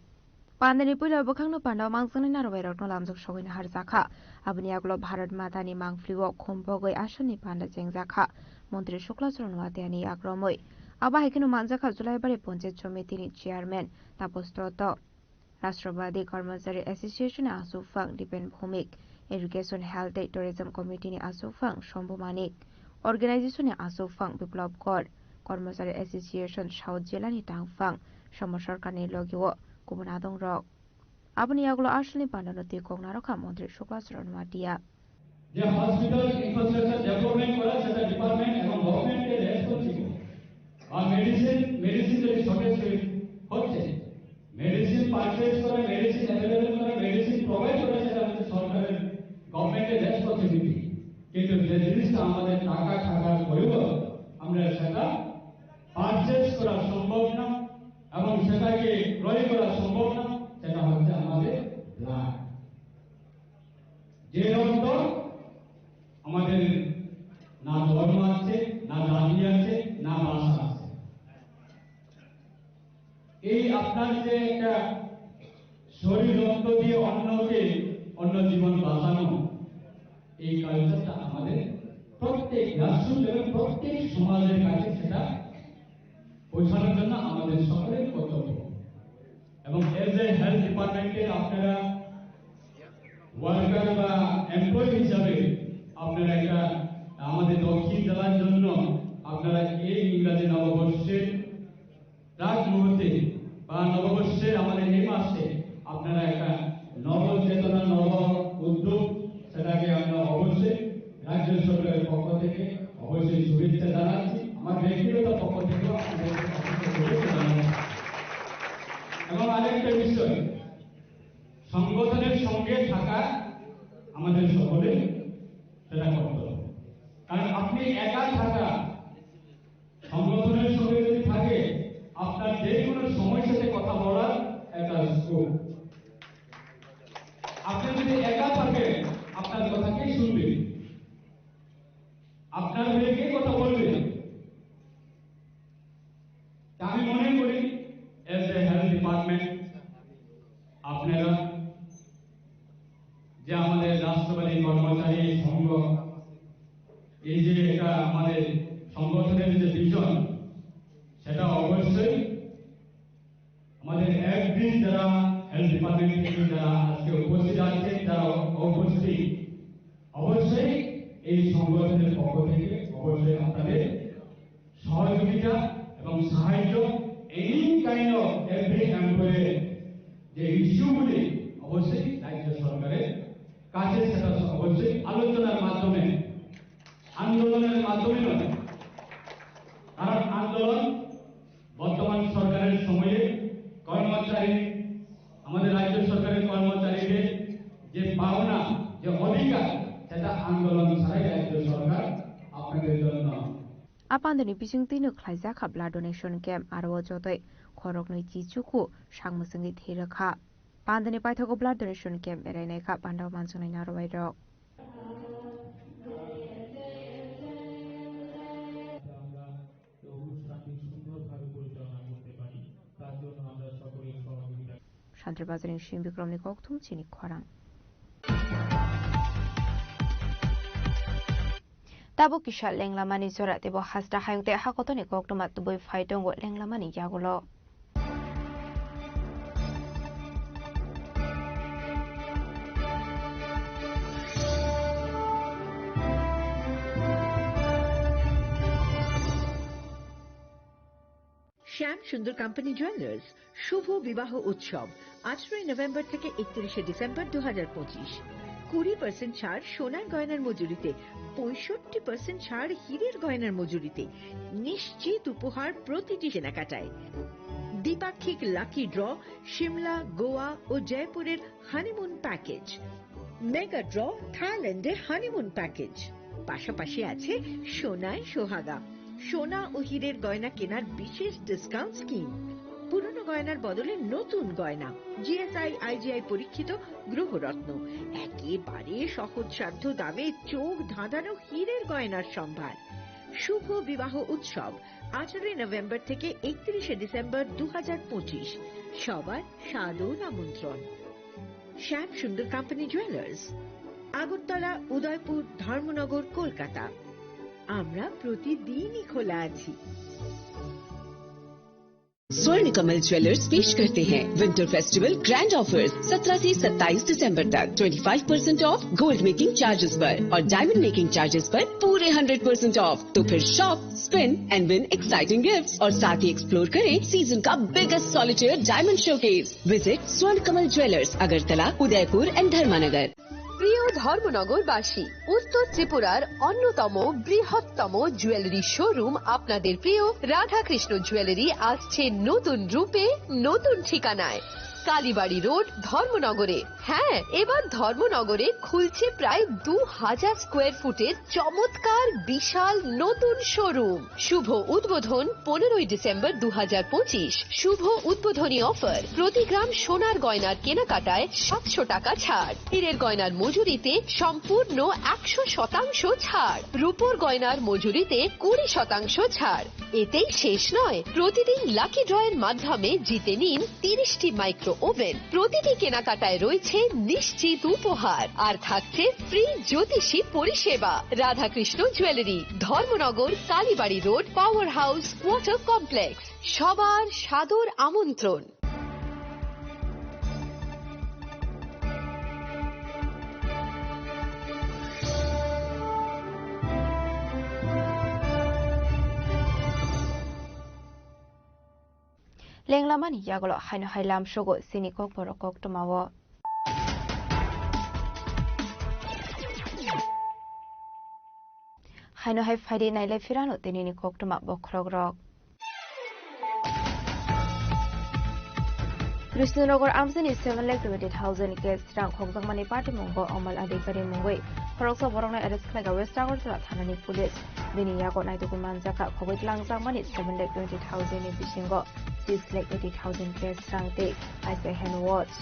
Pandani puila bwkhakno pandao mangjaknai narwbairokno lamjak sogwino harjakha. Aboni yagulo Bharat Matani mangphlio khumpogwi asalni panda chengjakha Montri Shukla Charan Noatiani yakromwi. Abo hai kheno manjakha Julaibari Panchayat Somitini Chairman Tapas Dotto. Rashtrabadi Karmachari Association ni aswkphang Dipen Bhumik, Education, Health tei Tourism Committee ni aswkphang Shambhu Manik, Organization ni aswkphang Biplab Kor, Karmachari Association South Jila ni tangphang Somar Sarkar ni logi o kubun adongrok. Aboni yagulo asalni pandano twi kok narwkha Montri Shukla Charan Noatia. যে hospital infrastructure development করা, সেটা ডিপার্টমেন্ট এবং গভর্নমেন্টের রেসপন্সিবল। আর medicine, medicine যদি শর্টেজ হচ্ছে, medicine purchase করে, medicine available করে, medicine provide করে, সেটা হচ্ছে সরকারের, গভর্নমেন্টের রেসপন্সিবিলিটি। কিন্তু যে জিনিসটা আমাদের টাকা থাকার পরেও আমরা সেটা পারচেজ করা সম্ভব না এবং সেটাকে ক্রয় করা সম্ভব না, সেটা হচ্ছে আমাদের ব্লাড। যে রক্ত আমাদের না ধর্ম আছে, না জাতি আছে, না ভাষা আছে। এই আপনার যে একটা শরীর রক্ত দিয়ে অন্যকে, অন্য জীবন বাঁচানো, এই কালচারটা আমাদের প্রত্যেক রাষ্ট্র এবং প্রত্যেক সমাজের কাছে সেটা পৌঁছানোর জন্য আমাদের সকলের কর্তব্য। এবং এজ এ হেলথ ডিপার্টমেন্টে আপনারা ওয়ার্কার বা এমপ্লয়ি হিসাবে আপনারা একটা আমাদের দক্ষিণ জেলার জন্য আপনারা এই ইংরাজি নববর্ষের প্রাক মুহূর্তে বা নববর্ষের আমাদের এই মাসে আপনারা একটা নব চেতনা, নব উদ্যোগ, সেটাকে আমরা অবশ্যই রাজ্য সরকারের পক্ষ থেকে অবশ্যই শুভেচ্ছা জানাচ্ছি, আমার ব্যক্তিগত পক্ষ থেকেও আপনাদেরকে অসংখ্য শুভেচ্ছা জানাচ্ছি। এবং আরেকটা বিষয়, সংগঠনের সঙ্গে থাকা আমাদের সকলের সেটা করতে হবে, কারণ আপনি একা থাকা, সংগঠনের সঙ্গে যদি থাকে, আপনার যে কোনো সমস্যাতে কথা বলার একটা স্কোপ। আপনি যদি একা থাকেন, আপনার কথা কে শুনবে? আপনার হয়ে কে কথা বলবে? তা আমি মনে করি, এজ এ হেলথ ডিপার্টমেন্ট, আপনারা কর্মচারী সংঘ, এই যে একটা আমাদের সংগঠনের যে ভিশন, সেটা অবশ্যই আমাদের এভরি যারা হেলথ ডিপার্টমেন্ট থেকে যারা আজকে উপস্থিত আছেন, যারা উপস্থিত, অবশ্যই এই সংগঠনের পক্ষ থেকে অবশ্যই আপনাদের সহযোগিতা এবং সাহায্য, any kind of every employee যে ইস্যুগুলি অবশ্যই রাজ্য সরকারের কাছে সেটা অবশ্যই আলোচনার মাধ্যমে, আন্দোলনের মাধ্যমে নয়। কারণ আন্দোলন বর্তমান সরকারের সময়ে কর্মচারী, আমাদের রাজ্য সরকারের কর্মচারীদের যে পাওনা, যে অধিকার, সেটা আন্দোলন ছাড়াই রাজ্য সরকার আপনাদের জন্য A pandani bising twi no khlaijak kha blood donation camp, aro o jotoi khoroknwi chi chuku sak mwswngwi thwi rwkha. Pandani paithago blood donation camp berai naikha panda o manjaknai narwai rok. আমরা এই অনুষ্ঠানটি সুন্দরভাবে পরিচালনা করতে পারি, তার জন্য আমরা সকলের সহযোগিতা Shantir Bazar ni Singh Bikram ni kokthum chini khorang. Tabuk kisa lenglamani jora teibo hasta hayung tei hakotoni koktwma tubui phai tongo lenglamani yagulo. শ্যাম সুন্দর কোম্পানি জুয়েলার্স, শুভ বিবাহ উৎসব, আঠারোই নভেম্বর থেকে একত্রিশে ডিসেম্বর দু হাজার পঁচিশ। কুড়ি পার্সেন্ট ছাড় সোনার গয়নার মজুরিতে, পঁয়ষট্টি পার্সেন্ট ছাড় হীরের গয়নার মজুরিতে, নিশ্চিত উপহার প্রতিটি কেনাকাটায়। দ্বিপাক্ষিক লাকি ড্র, সিমলা, গোয়া ও জয়পুরের হানিমুন প্যাকেজ, মেগা ড্র, থাইল্যান্ডে হানিমুন প্যাকেজ, পাশাপাশি আছে সোনায় সোহাগা, সোনা ও হীরের গয়না কেনার বিশেষ ডিসকাউন্ট স্কিম, পুরনো গয়নার বদলে নতুন গয়না, জিএসআই আইজিআই পরীক্ষিত গ্রহরত্ন, একেবারে সহজসাধ্য দামে চোখ ধাঁধানো হীরের গয়নার সম্ভার। শুভ বিবাহ উৎসব, আঠারোই নভেম্বর থেকে একত্রিশে ডিসেম্বর দু হাজার পঁচিশ। সবার সাদর আমন্ত্রণ। শ্যাম সুন্দর কোম্পানি জুয়েলার্স, আগরতলা, উদয়পুর, ধর্মনগর, কলকাতা। আমরা প্রতিদিনই খোলা আছি। स्वर्ण कमल ज्वेलर्स पेश करते हैं विंटर फेस्टिवल ग्रैंड ऑफर्स, सत्रह से सत्ताईस दिसंबर तक। Twenty five percent of gold making charges पर और डायमंड मेकिंग चार्जेस पर पूरे हंड्रेड परसेंट ऑफ। तो फिर shop, spin and win exciting gifts और साथ ही एक्सप्लोर करें सीजन का biggest solitaire diamond showcase. Visit Swarn Kamal Jewellers, Agartala, Udaipur and Dharmanagar. প্রিয় ধর্মনগরবাসী, উত্তর ত্রিপুরার অন্যতম বৃহত্তম জুয়েলারি শোরুম আপনাদের প্রিয় রাধাকৃষ্ণ জুয়েলারি আসছে নতুন রূপে, নতুন ঠিকানায়। কালীবাড়ি রোড, ধর্মনগরে। হ্যাঁ, এবার ধর্মনগরে খুলছে প্রায় দু হাজার স্কোয়ার ফুটের চমৎকার বিশাল নতুন শোরুম। শুভ উদ্বোধন পনেরোই ডিসেম্বর দু হাজার পঁচিশ। শুভ উদ্বোধনী অফার, প্রতি গ্রাম সোনার গয়নার কেনাকাটায় সাতশো টাকা ছাড়, হীরের গয়নার মজুরিতে সম্পূর্ণ একশো শতাংশ ছাড়, রূপোর গয়নার মজুরিতে কুড়ি শতাংশ ছাড়। এতেই শেষ নয়, প্রতিদিন লাকি ড্রয়ের মাধ্যমে জিতে নিন তিরিশটি মাইক্রো ওভেন। প্রতিটি কেনাকাটায় রয়েছে নিশ্চিত উপহার, আর থাকছে ফ্রি জ্যোতিষী পরিষেবা। Radhakrishna jewellery, Dharmanagar, Kalibari road, power house, quarter complex. সবার সাদর আমন্ত্রণ। Lenglamani yagulo haino hai lamsogo chini kokborok koktwmao. Haino hai phaidi nailai phirano tinini koktwma bokhorokrok. Krishnanagar amchaini seven lakh twenty thousand cash rang khokjakmani patimungo Amal Adhikari mungwi khoroksa borokno arrest khlaikha West Agartala thanani police. Bini yago naitugwi manjakha khogwi tlangjakmani seven lakh twenty thousand ni bisingo six lakh eighty thousand cash rang tei kaisa hand watch.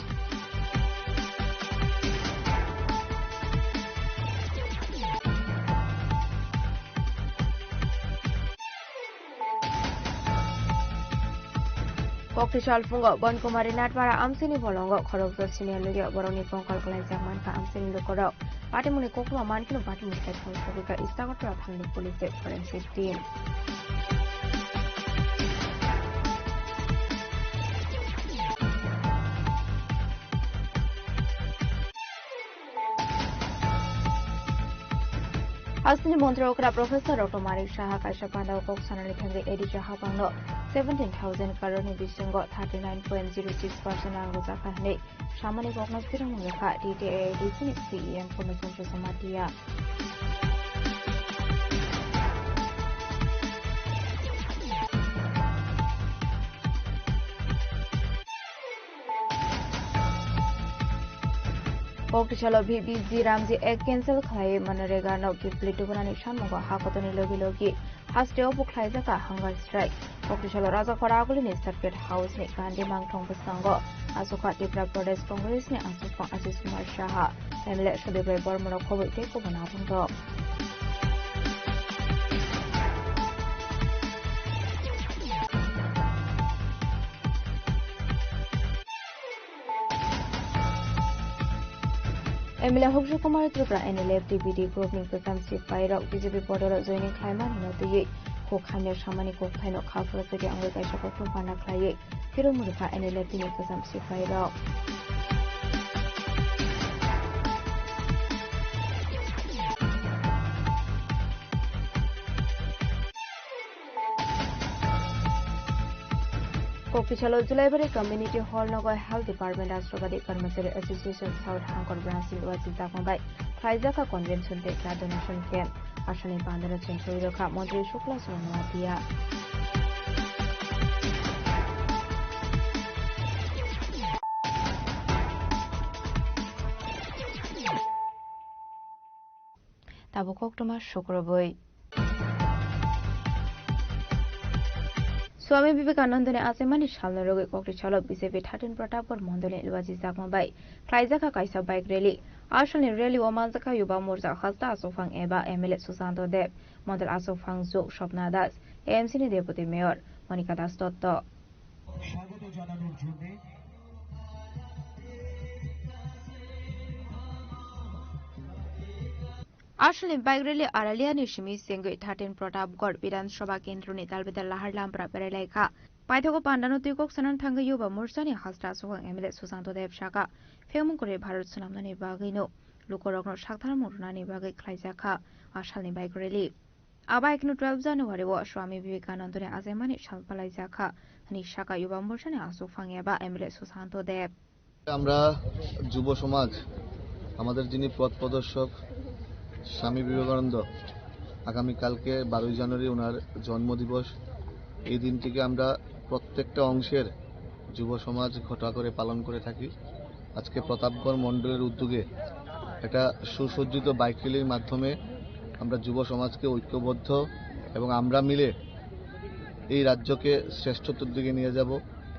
Kokti salphungo Bonkumari Natpara amchaini bolongo khoroksa senior logia borokni kongkal kwlaijak mankha amchaini lukurok. Patimungni koktwma mankhe patimung side hor sogwi kha East Agartala thangnai police forensic team. Hasteni montri okra Professor Doctor Manik Saha kaisa pandao kok sanani thangwi A D C hapangno seventeen thousand crore ni bisingo thirty nine point zero six percent rang rwjakha hwnwi samani kokno swrwngmung rwkha T T A A D C ni C E M Commissioner Sushma Diya. Koktisalo V B G Ramji Act cancel khlaiwi Manrega no kiphilwi tubunani samungo ha kotorni logi logi hasteo bukhlaijak hunger strike. Koktisalo Rajakhor agulini Circuit House ni Gandhi mangthong bwskango asukha Tripura Pradesh Congress ni asukphang Ashish Kumar Saha, M L A Sudip Roy Bormorok khobwi tei kubun aphungrok. M L A Hokju Kumar Tripura N L F T B D group ni kwcham sipairok B J P bodolo joining khlaimani no twiwi kok hamya samani kokthaino kha phuru chwrwi wngwi kaisa koktwma panda khlaiwi phirwi murikha N L F T ni kwcham sipairok. Koktisalo Julaibari Community Hall nogo Health Department Rashtrapati Karmachari Association South Hangkor Branch ni wajijak bai khlaijak convention tei blood donation camp. Asani bandara chengchoi rokha Montri Shukla Srong Noatia. Tabuk koktwma sukrubwi. Swami Vivekanandani achaimani salno rwgwi Koktisalo B J P thirteen Pratapgarh Mondolni lwajijak bai khlaijakha kaisa bike rally. Asalni rally o manjakha Yuba Morcha hasta aswkphang eba M L A Susanto Deb, Mondol aswkphang Jok Swapna Das, A M C ni Deputy Mayor Monika Das Dotto. স্বাগত জানানোর জন্য Asalni bike rally Aralia ni simi sengwi thirteen Pratapgarh Bidhan Sabha Kendro ni dalbidal lahar lampra berai lai kha. Paithago pandano twi kok sanan thangwi Yuba Morcha ni hasta aswkphang M L A Susanto Deb saka, phemung kwrwi Bharat swnamnani bagwino lukurokno saktharmung rwnani bagwi khlaijak kha asalni bike rally. Abo hai kheno twelve January o Swami Vivekanandani achaimani sal palaijak kha hwnwi saka Yuba Morchani aswkphang eba M L A Susanto Deb. আমরা যুব সমাজ, আমাদের যিনি পথ প্রদর্শক স্বামী বিবেকানন্দ, আগামীকালকে বারোই জানুয়ারি ওনার জন্মদিবস। এই দিনটিকে আমরা প্রত্যেকটা অংশের যুব সমাজ ঘটা করে পালন করে থাকি। আজকে প্রতাপগড় মণ্ডলের উদ্যোগে একটা সুসজ্জিত বাইক র্যালির মাধ্যমে আমরা যুব সমাজকে ঐক্যবদ্ধ এবং আমরা মিলে এই রাজ্যকে শ্রেষ্ঠত্বের দিকে নিয়ে যাব,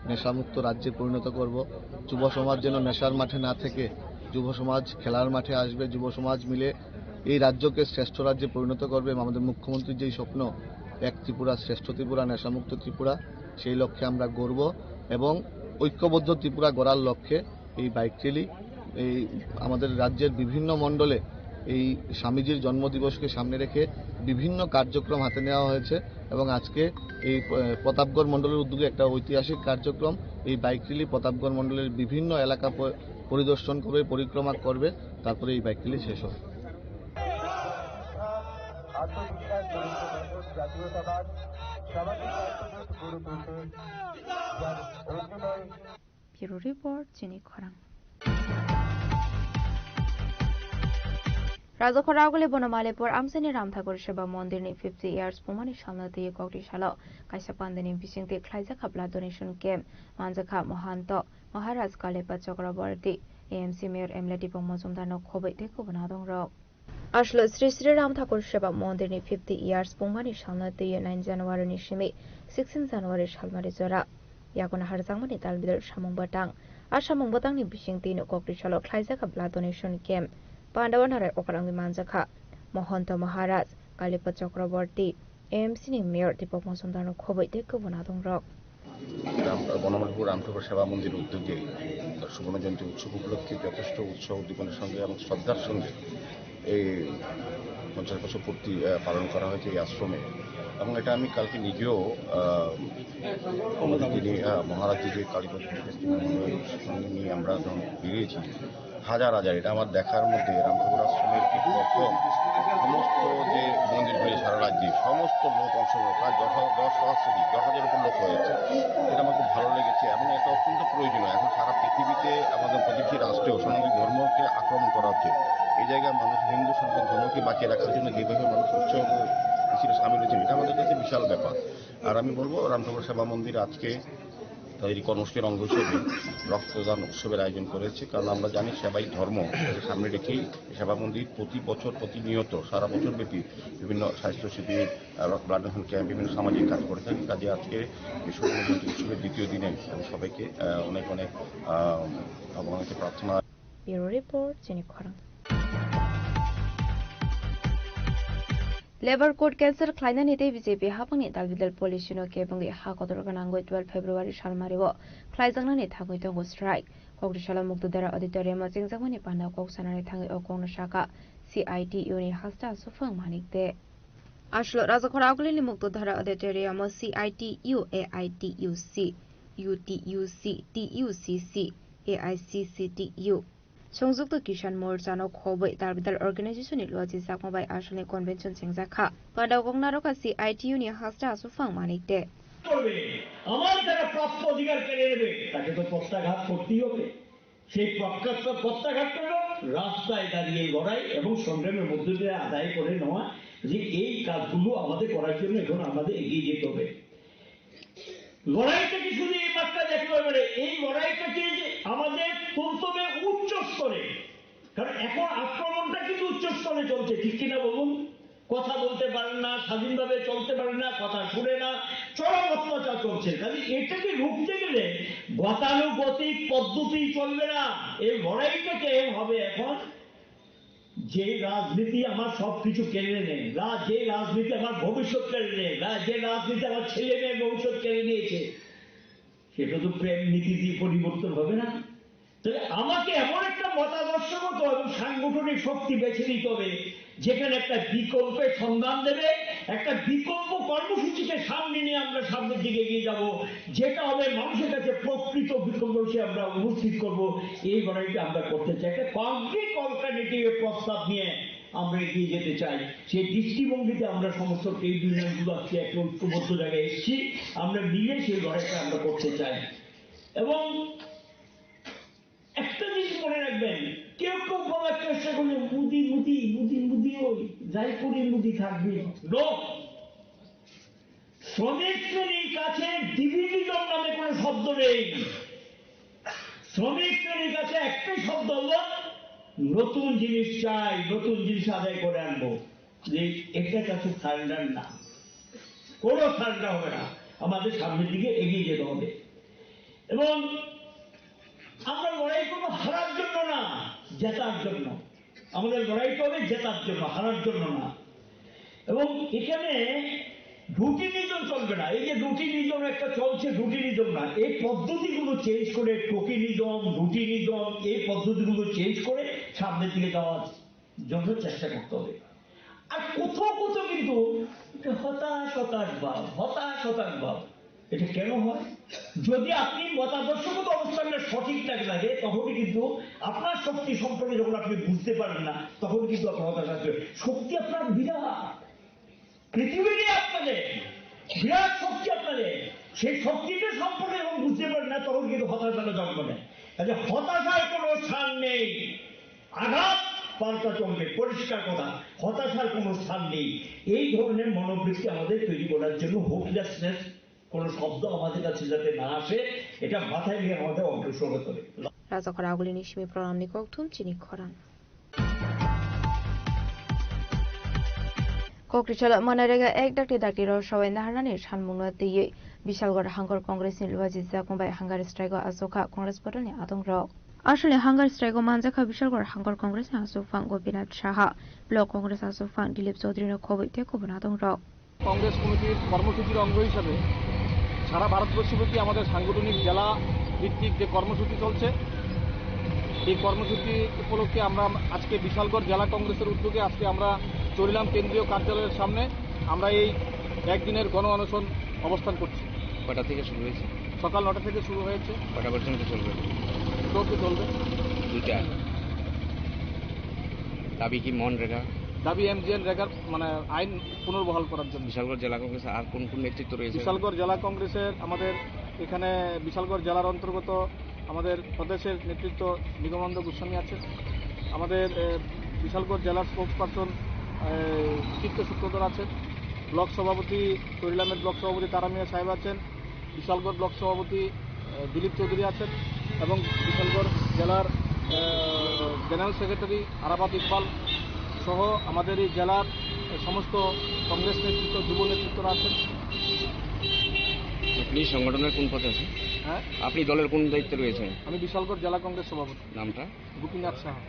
নেশামুক্ত রাজ্যে পরিণত করব। যুব সমাজ যেন নেশার মাঠে না থেকে যুব সমাজ খেলার মাঠে আসবে, যুব সমাজ মিলে এই রাজ্যকে শ্রেষ্ঠ রাজ্যে পরিণত করবে এবং আমাদের মুখ্যমন্ত্রীর যেই স্বপ্ন, এক ত্রিপুরা, শ্রেষ্ঠ ত্রিপুরা, নেশামুক্ত ত্রিপুরা, সেই লক্ষ্যে আমরা গড়ব এবং ঐক্যবদ্ধ ত্রিপুরা গড়ার লক্ষ্যে এই বাইক র্যালি, এই আমাদের রাজ্যের বিভিন্ন মণ্ডলে এই স্বামীজির জন্মদিবসকে সামনে রেখে বিভিন্ন কার্যক্রম হাতে নেওয়া হয়েছে এবং আজকে এই, আহ, প্রতাপগড় মণ্ডলের উদ্যোগে একটা ঐতিহাসিক কার্যক্রম, এই বাইক র্যালি প্রতাপগড় মণ্ডলের বিভিন্ন এলাকা প-, পরিদর্শন করবে, পরিক্রমা করবে, তারপরে এই বাইক র্যালি শেষ হবে। আত্মবিশ্বাস, জাতীয়তাবাদ, সামাজিক দায়িত্ববোধ গড়ে তুলতে যার অভিনয়। Bureau Report, Chini Khorang. Rajakhor aguli Bonomalipur amchaini Ramthakur Shiva Mondirni fifty years pungmani salno twiwi kokti salo kaisa pandani bisingtwi khlaijak kha blood donation camp. Manjakha Mohanto Maharaj, Kalipa Chakraborty, A M C Mayor M L A Deepak Majumdarno khobwi tei kubun adongrok. Aslo Sri Sri Ram Thakur Seva Mondir ni fifty years pungmani salno twiwi nine January ni simi sixteen January salmari jora. Yakuna harjakmani talbidal samung bwtang. A samung bwtangni bising twino kokti salo khlaijak kha blood donation camp. Pandao narai okra wngwi manjakha Mohonto Maharaj, Kalipa Chakraborty, A M C ni Mayor Deepak Majumdarno khobwi tei kubun adongrok. Ram-, বনমালীপুর রামঠাকুর সেবা মন্দির উদ্যোগে সুবর্ণ জয়ন্তী উৎসব উপলক্ষে যথেষ্ট উৎসাহ উদ্দীপনার সঙ্গে এবং শ্রদ্ধার সঙ্গে এই পঞ্চাশ বছর পূর্তি, আহ, পালন করা হয়েছে এই আশ্রমে। এবং এটা আমি কালকে নিজেও, আহ, আমাদের যিনি, আহ, মহারাজ যে কালীপদ সঙ্গে নিয়ে আমরা যখন বেরিয়েছি, হাজার হাজার, এটা আমার দেখার মধ্যে রামঠাকুর আশ্রমের কি প্রথম সমস্ত যে মন্দিরগুলি সারা রাজ্যে সমস্ত লোক অংশগ্রহণ, প্রায় দশ হাজার, দশ হাজার থেকে দশ হাজার উপর লোক হয়েছে। এটা আমার খুব ভালো লেগেছে এবং এটা অত্যন্ত প্রয়োজনীয়। এখন সারা পৃথিবীতে আমাদের প্রতিবেশী রাষ্ট্রেও সনাতন ধর্মকে আক্রমণ করা হচ্ছে। এই জায়গায় মানুষ হিন্দু সনাতন ধর্মকে বাঁচিয়ে রাখার জন্য যেভাবে মানুষ উৎসাহ মিছিলে সামিল হয়েছেন, এটা আমাদের কাছে বিশাল ব্যাপার। আর আমি বলবো, রামঠাকুর সেবা মন্দির আজকে তাদের এই কর্মসূচির অঙ্গ হিসেবে রক্তদান উৎসবের আয়োজন করেছে, কারণ আমরা জানি সেবাই ধর্ম। সামনে রেখেই সেবা মন্দির প্রতি বছর, প্রতিনিয়ত সারা বছর ব্যাপী বিভিন্ন স্বাস্থ্য শিবির, আহ, ব্লাড ডোনেশন ক্যাম্প, বিভিন্ন সামাজিক কাজ করে থাকে। কাজে আজকে এই সুবর্ণ জয়ন্তী উৎসবের দ্বিতীয় দিনে আমি সবাইকে, আহ, অনেক অনেক, আহ, ভগবানকে প্রার্থনা। Bureau Report, Chini Khorang. Labour Code cancel khlainani tei B J P haphangni dal bidal policy no kebengwi ha kotor gwnangwi twelve February salmario khlaijaknani thangwi tongo strike. Kokrisalo Muktudhara Auditorium o chengjakmani panda kok sanani thangwi o kokno sakha C I T U ni hasta aswk phang Manik de. Aswk Rajakhor Agulini Muktudhara Auditorium o C I T U, A I T U C, U T U C, T U C C, A I C C T U, Songyukta Kisan Morcha no khobwi dal bidal organization ni luachi jakma bai asalni convention chengjak kha. Panda kok narwkha C I T U ni hasta aswk phang Manik de. করবে, আমার যারা প্রাপ্য অধিকার কেড়ে নেবে, তাকে তো প্রত্যাঘাত করতেই হবে। সেই প্রত্যাঘাত, প্রত্যাঘাত করলো রাস্তায় দাঁড়িয়ে লড়াই এবং সংগ্রামের মধ্য দিয়ে আদায় করে নেওয়া, যে এই কাজগুলো আমাদের করার জন্য এখন আমাদের এগিয়ে যেতে হবে। লড়াইটা কি শুধু এই মাত্রা দেখতে পারে? এই লড়াইটাকে যে আমাদের তুলতে হবে উচ্চ স্তরে, কারণ এখন আক্রমণটা কিন্তু উচ্চ স্তরে চলছে, ঠিক কিনা বলুন? কথা বলতে পারেন না, স্বাধীনভাবে চলতে পারেন না, কথা শুনে না, চরম অত্যাচার চলছে। কাজে এটাকে রুখতে গেলে গতানুগতিক পদ্ধতি চলবে না। এই লড়াইটাকে হবে এখন যে রাজনীতি আমার সবকিছু কেড়ে নেয়, রা-, যে রাজনীতি আমার ভবিষ্যৎ কেড়ে নেয়, রা-, যে রাজনীতি আমার ছেলে মেয়ের ভবিষ্যৎ কেড়ে নিয়েছে, সেটা তো প্রেম নীতি দিয়ে পরিবর্তন হবে না। তাহলে আমাকে এমন একটা মতাদর্শগত এবং সাংগঠনিক শক্তি বেছে নিতে হবে, যেখানে একটা বিকল্পের সন্ধান দেবে, একটা বিকল্প কর্মসূচিকে সামনে নিয়ে আমরা সামনের দিকে এগিয়ে যাব, যেটা হবে মানুষের কাছে প্রকৃত বিকল্প হিসেবে আমরা উপস্থিত করব। এই লড়াইটা আমরা করতে চাই, একটা কংক্রিট অল্টারনেটিভের প্রস্তাব নিয়ে আমরা এগিয়ে যেতে চাই। সেই দৃষ্টিভঙ্গিতে আমরা সমস্ত ট্রেড ইউনিয়নগুলো আজকে একটা ঐক্যবদ্ধ জায়গায় এসেছি, আমরা মিলে সেই লড়াইটা আমরা করতে চাই। এবং একটা জিনিস মনে রাখবেন, কেউ কেউ বলার চেষ্টা করলে মুদি মুদি মুদি মুদি, ওই যাই করি মুদি থাকবে। নো, শ্রমিক শ্রেণীর কাছে ডিভিডিজম নামে কোনো শব্দ নেই। শ্রমিক শ্রেণীর কাছে একটাই শব্দ হলো নতুন জিনিস চাই, নতুন জিনিস আদায় করে আনবো। যে এটার কাছে সারেন্ডার না, কোনো সারেন্ডার হবে না। আমাদের সামনের দিকে এগিয়ে যেতে হবে। এবং আমরা লড়াই করবো হারার জন্য না, জেতার জন্য। আমাদের লড়াইটা হবে জেতার জন্য, হারার জন্য না। এবং এখানে রুটিনিজম চলবে না। এই যে রুটিনিজম একটা চলছে, রুটিনিজম না, এই পদ্ধতিগুলো চেঞ্জ করে, টোকেনিজম, রুটিনিজম, এই পদ্ধতিগুলো চেঞ্জ করে সামনের দিকে যাওয়ার জন্য চেষ্টা করতে হবে। আর কোথাও কোথাও কিন্তু একটা হতাশ হতাশ ভাব, হতাশ হতাশ ভাব, এটা কেন হয়? যদি আপনি মতাদর্শগত অবস্থানটা সঠিক না থাকে, তখনই কিন্তু আপনার শক্তি সম্পর্কে যখন আপনি বুঝতে পারেন না, তখন কিন্তু আপনার হতাশা আসবে। শক্তি আপনার বিরাট, পৃথিবীরই আপনাদের বিরাট শক্তি আপনাদের। সেই শক্তিটা সম্পর্কে যখন বুঝতে পারেন না, তখন কিন্তু হতাশাটা জন্ম নেয়। কাজে হতাশার কোনো স্থান নেই। আঘাত পাল্টা চলবে, পরিষ্কার কথা, হতাশার কোনো স্থান নেই। এই ধরনের মনোবৃত্তি আমাদের তৈরি করার জন্য হোপলেসনেস কোনো শব্দ আমাদের কাছে যাতে না আসে, এটা মাথায় নিয়ে আমাদের অগ্রসর হতে হবে। Rajakhor Agulini simi program ni kokthum chini khorang. Kokrisalo Manarega ek dakti dakti rok sawai naharnani sanmungno twiwi Bishalgarh Hangkor Congress ni luaji jakma bai hunger strike o achukha Congress bodolni adongrok. Aswkni hunger strike o manjakha Bishalgarh Hangkor Congress ni achukphang Gopinath Saha, Block Congress achukphang Dilip Chaudhary no khobwi tei kubun adongrok. Congress কমিটির কর্মসূচির অঙ্গ হিসাবে সারা ভারতবর্ষব্যাপী আমাদের সাংগঠনিক জেলা ভিত্তিক যে কর্মসূচি চলছে, এই কর্মসূচি উপলক্ষে আমরা আজকে বিশালগড় জেলা কংগ্রেসের উদ্যোগে আজকে আমরা চরিলাম কেন্দ্রীয় কার্যালয়ের সামনে আমরা এই একদিনের গণ অনশন অবস্থান করছি। কটা থেকে শুরু হয়েছে? সকাল নটা থেকে শুরু হয়েছে। কটা পর্যন্ত চলবে? চলতে চলবে। দুইটা। দাবি কি মনরেগা? দাবি এমজিএনরেগার, মানে, আইন পুনর্বহাল করার জন্য। বিশালগড় জেলা কংগ্রেসে আর কোন কোন নেতৃত্ব রয়েছে? বিশালগড় জেলা কংগ্রেসের আমাদের এখানে বিশালগড় জেলার অন্তর্গত আমাদের প্রদেশের নেতৃত্ব নিগমানন্দ গোস্বামী আছেন। আমাদের, এ, বিশালগড় জেলার স্পোকসপারসন, এ, কীর্ত সূত্রধর আছেন। ব্লক সভাপতি, তরিলামের ব্লক সভাপতি তারা মিয়া সাহেব আছেন। বিশালগড় ব্লক সভাপতি, এ, দিলীপ চৌধুরী আছেন এবং বিশালগড় জেলার, এ, জেনারেল সেক্রেটারি আরাফাত ইকবাল সহ আমাদের এই জেলার সমস্ত কংগ্রেস নেতৃত্ব, যুব নেতৃত্বরা আছেন। আপনি সংগঠনের কোন পদে আছেন? হ্যাঁ? আপনি দলের কোন দায়িত্বে রয়েছেন? আমি বিশালগড় জেলা কংগ্রেস সভাপতি। নামটা? গোপীনাথ Saha.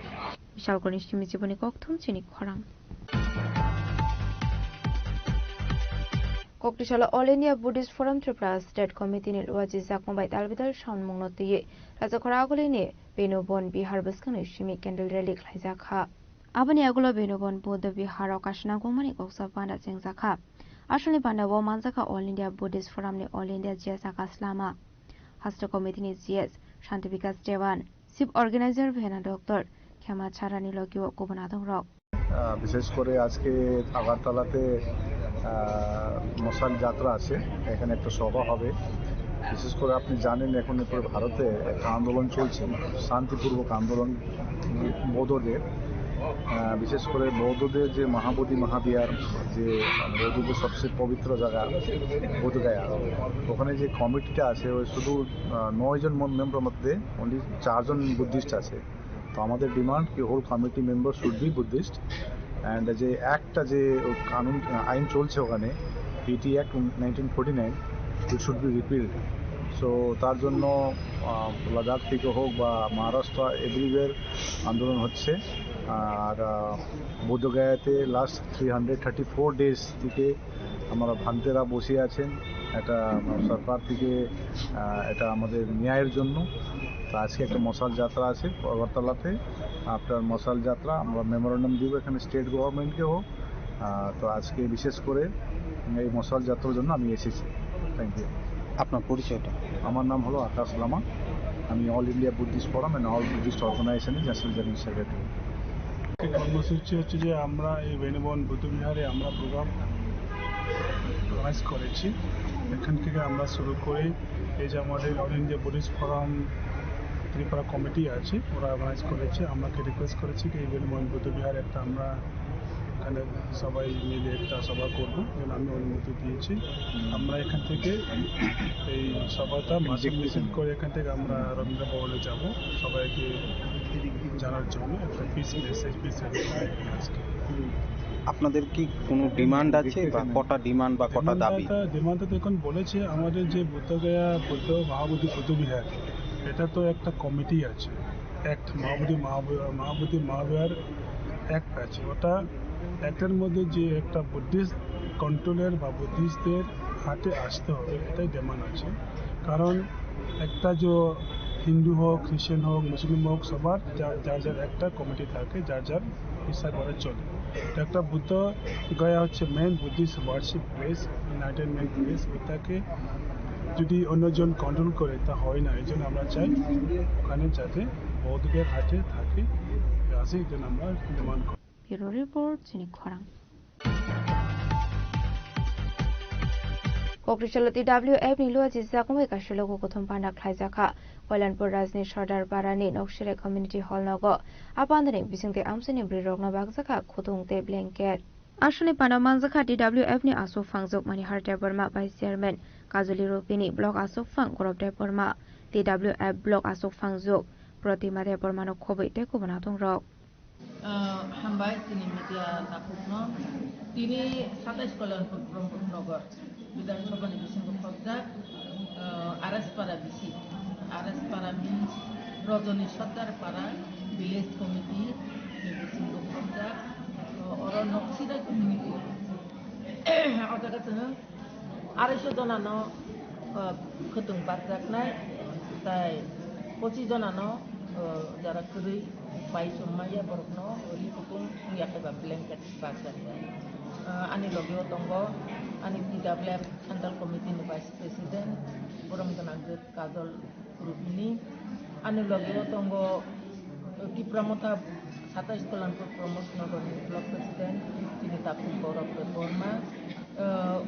Bishalgorni simi chiboni kokthum chini khorang. Koktisalo All India Buddhist Forum Tripura State Committee ni luachi jakmung bai dalbidal samungno twiwi Rajakhora Agulini Venubon Bihar bwskangni simi candle rally khlaijak kha. Aboni agulo Venubon Buddha Bihar o kaisa nangkukmani koksa panda chengjak kha. Aswkni panda o manjak kha All India Buddhist Forum ni All India G S Akash Lama, Hastro Committee ni G S Shanti Bikash Dewan, Chief Organizer Bhena Doctor Khema Charani logi o kubun adongrok. আহ, বিশেষ করে আজকে আগরতলাতে, আহ, মশাল যাত্রা আছে, এখানে একটা সভা হবে। বিশেষ করে আপনি জানেন এখন পুরো ভারতে একটা আন্দোলন চলছে, শান্তিপূর্বক আন্দোলন বৌদ্ধদের। আহ, বিশেষ করে বৌদ্ধদের যে মহাবোধি মহাবিহার, যে বৌদ্ধদের সবচেয়ে পবিত্র জায়গা বোধগয়া, ওখানে যে কমিটিটা আছে ওই শুধু, আহ, নয় জন মেম্বার মধ্যে অনলি চারজন বুদ্ধিস্ট আছে। তো আমাদের ডিমান্ড কি whole committee member should be Buddhist. And যে একটা যে কানুন, আইন চলছে ওখানে, PT act nineteen forty nine, it should be repealed. So তার জন্য, আহ, লাদাখ থেকে হোক বা মহারাষ্ট্র, এভরিওয়ের আন্দোলন হচ্ছে। আর, আহ, বোধগয়াতে last three hundred thirty four days থেকে আমরা ভান্তেরা বসে আছেন, এটা সরকার থেকে, আহ, এটা আমাদের ন্যায়ের জন্য। তো আজকে একটা মশাল যাত্রা আছে আগরতলাতে। আফটার মশাল যাত্রা আমরা মেমোরেন্ডাম দিব এখানে স্টেট গভর্নমেন্টকে হোক। আহ, তো আজকে বিশেষ করে এই মশাল যাত্রার জন্য আমি এসেছি। Thank you. আপনার পরিচয়টা? আমার নাম হলো আকাশ লামা। আমি all India Buddhist forum and all Buddhist অর্গানাইজেশনের ন্যাশনাল জেনারেল সেক্রেটারি। এই কর্মসূচি হচ্ছে যে আমরা এই বেণুবন বৌদ্ধ বিহারে আমরা প্রোগ্রাম অর্গানাইজ করেছি। এখান থেকে আমরা শুরু করি, এই যে আমাদের all India Buddhist forum Tripura committee আছে, ওরা অর্গানাইজ করেছে, আমাকে রিকোয়েস্ট করেছে কি এই বেণুবন বৌদ্ধ বিহারে একটা আমরা এখানে সবাই মিলে একটা সভা করব, যেন আমি অনুমতি দিয়েছি। আমরা এখান থেকে এই সভাটা মাসে মিছিল করে এখান থেকে আমরা রবীন্দ্র ভবনে যাব, সবাইকে জানার জন্য একটা পিস মেসেজ, পিস আজকে। আপনাদের কি কোনো ডিমান্ড আছে বা কটা ডিমান্ড বা কটা দাবি? ডিমান্ডটা তো এখন বলেছে আমাদের যে বুদ্ধগয়া বৌদ্ধ মহাবোধি বৌদ্ধ বিহার, এটা তো একটা কমিটি আছে, অ্যাক্ট মহাবোধি মহাবি-, মহাবোধি মহাবিহার অ্যাক্ট আছে। ওটা অ্যাক্টের মধ্যে যে একটা বুদ্ধিস্ট কন্ট্রোলের বা বুদ্ধিস্টদের হাতে আসতে হবে, এটাই ডিমান্ড আছে। কারণ একটা যে হিন্দু হোক, খ্রিস্টান হোক, মুসলিম হোক, সবার যা-, যার যার একটা কমিটি থাকে, যার যার হিসাব করে চলে। তো একটা বুদ্ধ গয়া হচ্ছে main Buddhist worship place, enlightenment place. ওটাকে যদি অন্যজন কন্ট্রোল করে, তা হয় না। এই জন্য আমরা চাই ওখানে যাতে বৌদ্ধদের হাতে থাকে, আছে, এই জন্য আমরা ডিমান্ড করি। Bureau Report, Chini Khorang. Kokrisalo T W F ni luachi jakmung bai kaisa logo kothom panda khlaijakha. Koilanpur Rajni Sardar Parani Noksere Community Hall nogo. A pandani bisingtwi amchaini bwrwi rokno bakjakha khutung tei blanket. Aswkni panda manjakha T W F ni aswk phangjwk Manihar Debbarma, Vice Chairman, Kajoli Rupini, Block aswk phang Gaurav Debbarma, T W F Block aswk phangjwk Pratima Debbarma no khobwi tei kubun adongrok. Ah, hambai chini media takhukno. Tini satais Kalyanpur Brahmnagar Bidhan Sabha ni bisingo khobjak, ah, R S Para bisi. R S Para means Rajani Sardar Para Village Committee ni bisingo khobjak. Ah, oro Noksire community. O jaga chwng Arai sho jona no Ah, khwtwng bakjaknai, tai pochi jonano, ah, jara kwrwi bai chum maya borokno ri kutung wngya khe ba blanket bakjak. Ah, ani logeo tongo ani T W F Central Committee ni Vice President, borom gwnang Kajol Rupini. Ani logeo tongo Tipra Motha satais Kalanpur Pramod Nagar ni Block President, chini Takhuk Gaurav Debbarma. Ah,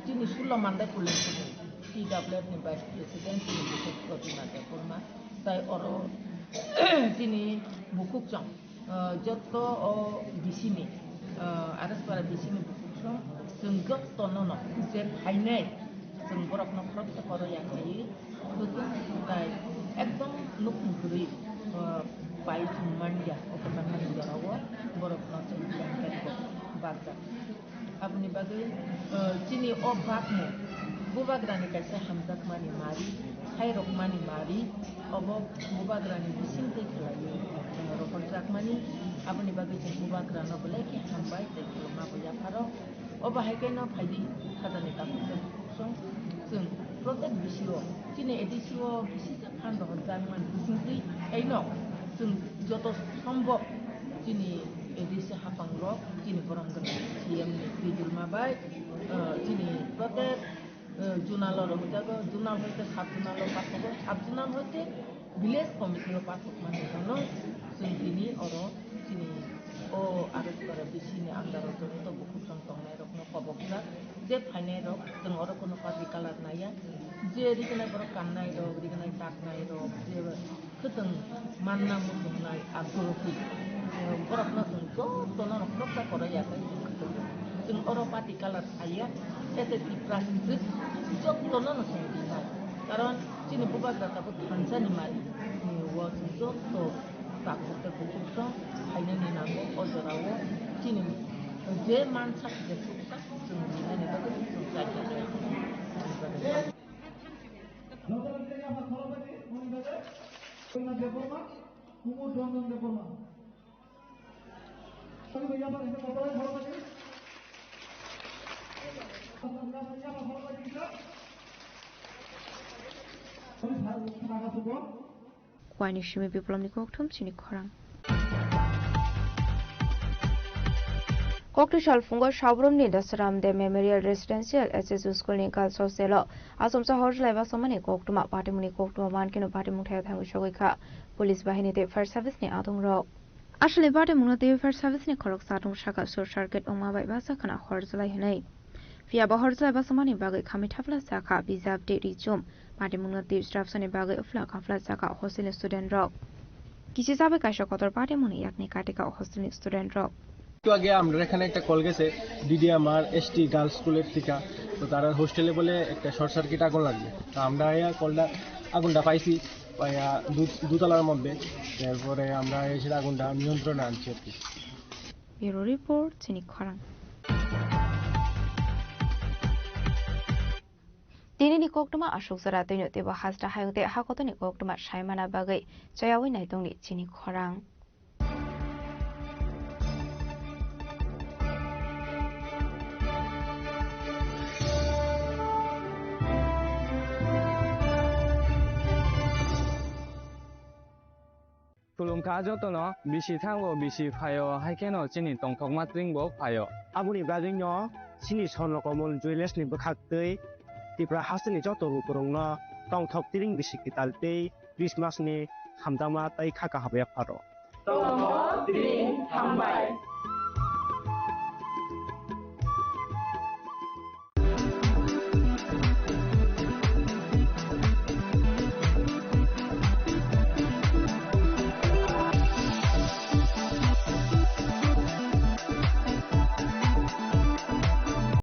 Chini sullo mandai polling simi T W F ni Vice President chini Bishop Pratima Debbarma, tai oro chini bukhuk chwng, ah, jotto o D C ni, ah, Araspara D C ni bukhuk chwng, chwng jotto no no je phainai chwng borok no khoroksa koro ya khaiwi, kwchwng tai ekdom nukhung kwrwi, ah, bai chum manya, o kwchangmani jorao borok no chwng blanket bo bakjak. Aboni bagwi, eh, chini o bakmung bubagrani kaisa hamjakmani mari, khairokmani mari, obo bubagrani bisingtwi khlaiwi, eh, rohorjakmani. Aboni bagwi chwng bubagrano belai khe hambai tei khulumma bo yapharo. Obo hai kheno phaidi khajani takhuk tei bukhuk song chwng protek bisio chini A D C o bisingtwi phan rohorjakmani bisingtwi khaino chwng joto sombok chini A D C haphangrok, chini borom gwnang C M ni twijlma bai, ah, chini protek, ah, zonal o rwgwi jago, zonal hoite sub zonal o pathogo, sub zonal hoite village committee o pathok mani jano chwng tini oro chini o Araspara B C ni under o joto bukhuk song tongnai rokno kobokjak, je phainai rok chwng oro kono party colour naiya, je rignai borok kannai rok, rignai taknai rok, je Khwtwng manna muchungnai agrohi, eh, borokno chwng jotono rwkhroksa koroi ya khe khwtwng. Chwng oro party colour saya, ete Tipra swk jotono no chwng rinai. Karon chini bubagra tabuk thansani mari, eh, o chwng joto takhuk tei bukhuk song phainani nango o jorao chini je mansak je swksak chwng rinani bagwi chwng chai kha. Kuaini simi Biplomni kokthum chini khorang. Kokthwi salphungo Sabrumni Dasaram De Memorial Residential S S U School ni Girls Hostel o achomsa hor jwlai basamani koktwma, patimungni koktwma mankeno patimung thaya thangwi sogwi kha police bahini tei fire service ni adongrok. Aswlni patimungno tei fire service ni khoroksa adong saka short circuit wngma bai basa khna hor jwlai hinwi. Phiya bo hor jwlai basamani bagwi khami thapla sakha bijap tei rijum. Patimungno tei disruption ni bagwi uphla khaphla sakha hostel ni student rok. Kichi chabai kaisa kotor patimungni yakni katika hostel ni student rok. একটু আগে আমরা এখানে একটা কল গেছে, ডিডিএমআর ST girls স্কুলের থেকে, তো তারা হোস্টেলে বলে একটা শর্ট সার্কিট আগুন লাগবে। তো আমরা আয়া কলটা, আগুনটা পাইছি পাইয়া দু-, দোতলার মধ্যে। এরপরে আমরা এসে আগুনটা নিয়ন্ত্রণে আনছি আর কি। Bureau report, chini khorang. Tinini koktwma aswk jora twino teibo hasta hayung tei hakotoni koktwma saimana bagwi chayawi naitongni chini khorang. Khulumkha jotono, bisi thango, bisi phaio, hai kheno chini tongthokma twingbo phaio. Aboni bagwino chini Swarno Komol Jewellers ni bwkhaktwi Tripura hasteni joto lukurokno tongthok tiring bisi kwtal tei Christmas ni hamjakma tei kha kaham yapharo. Tongthok tiring hambai.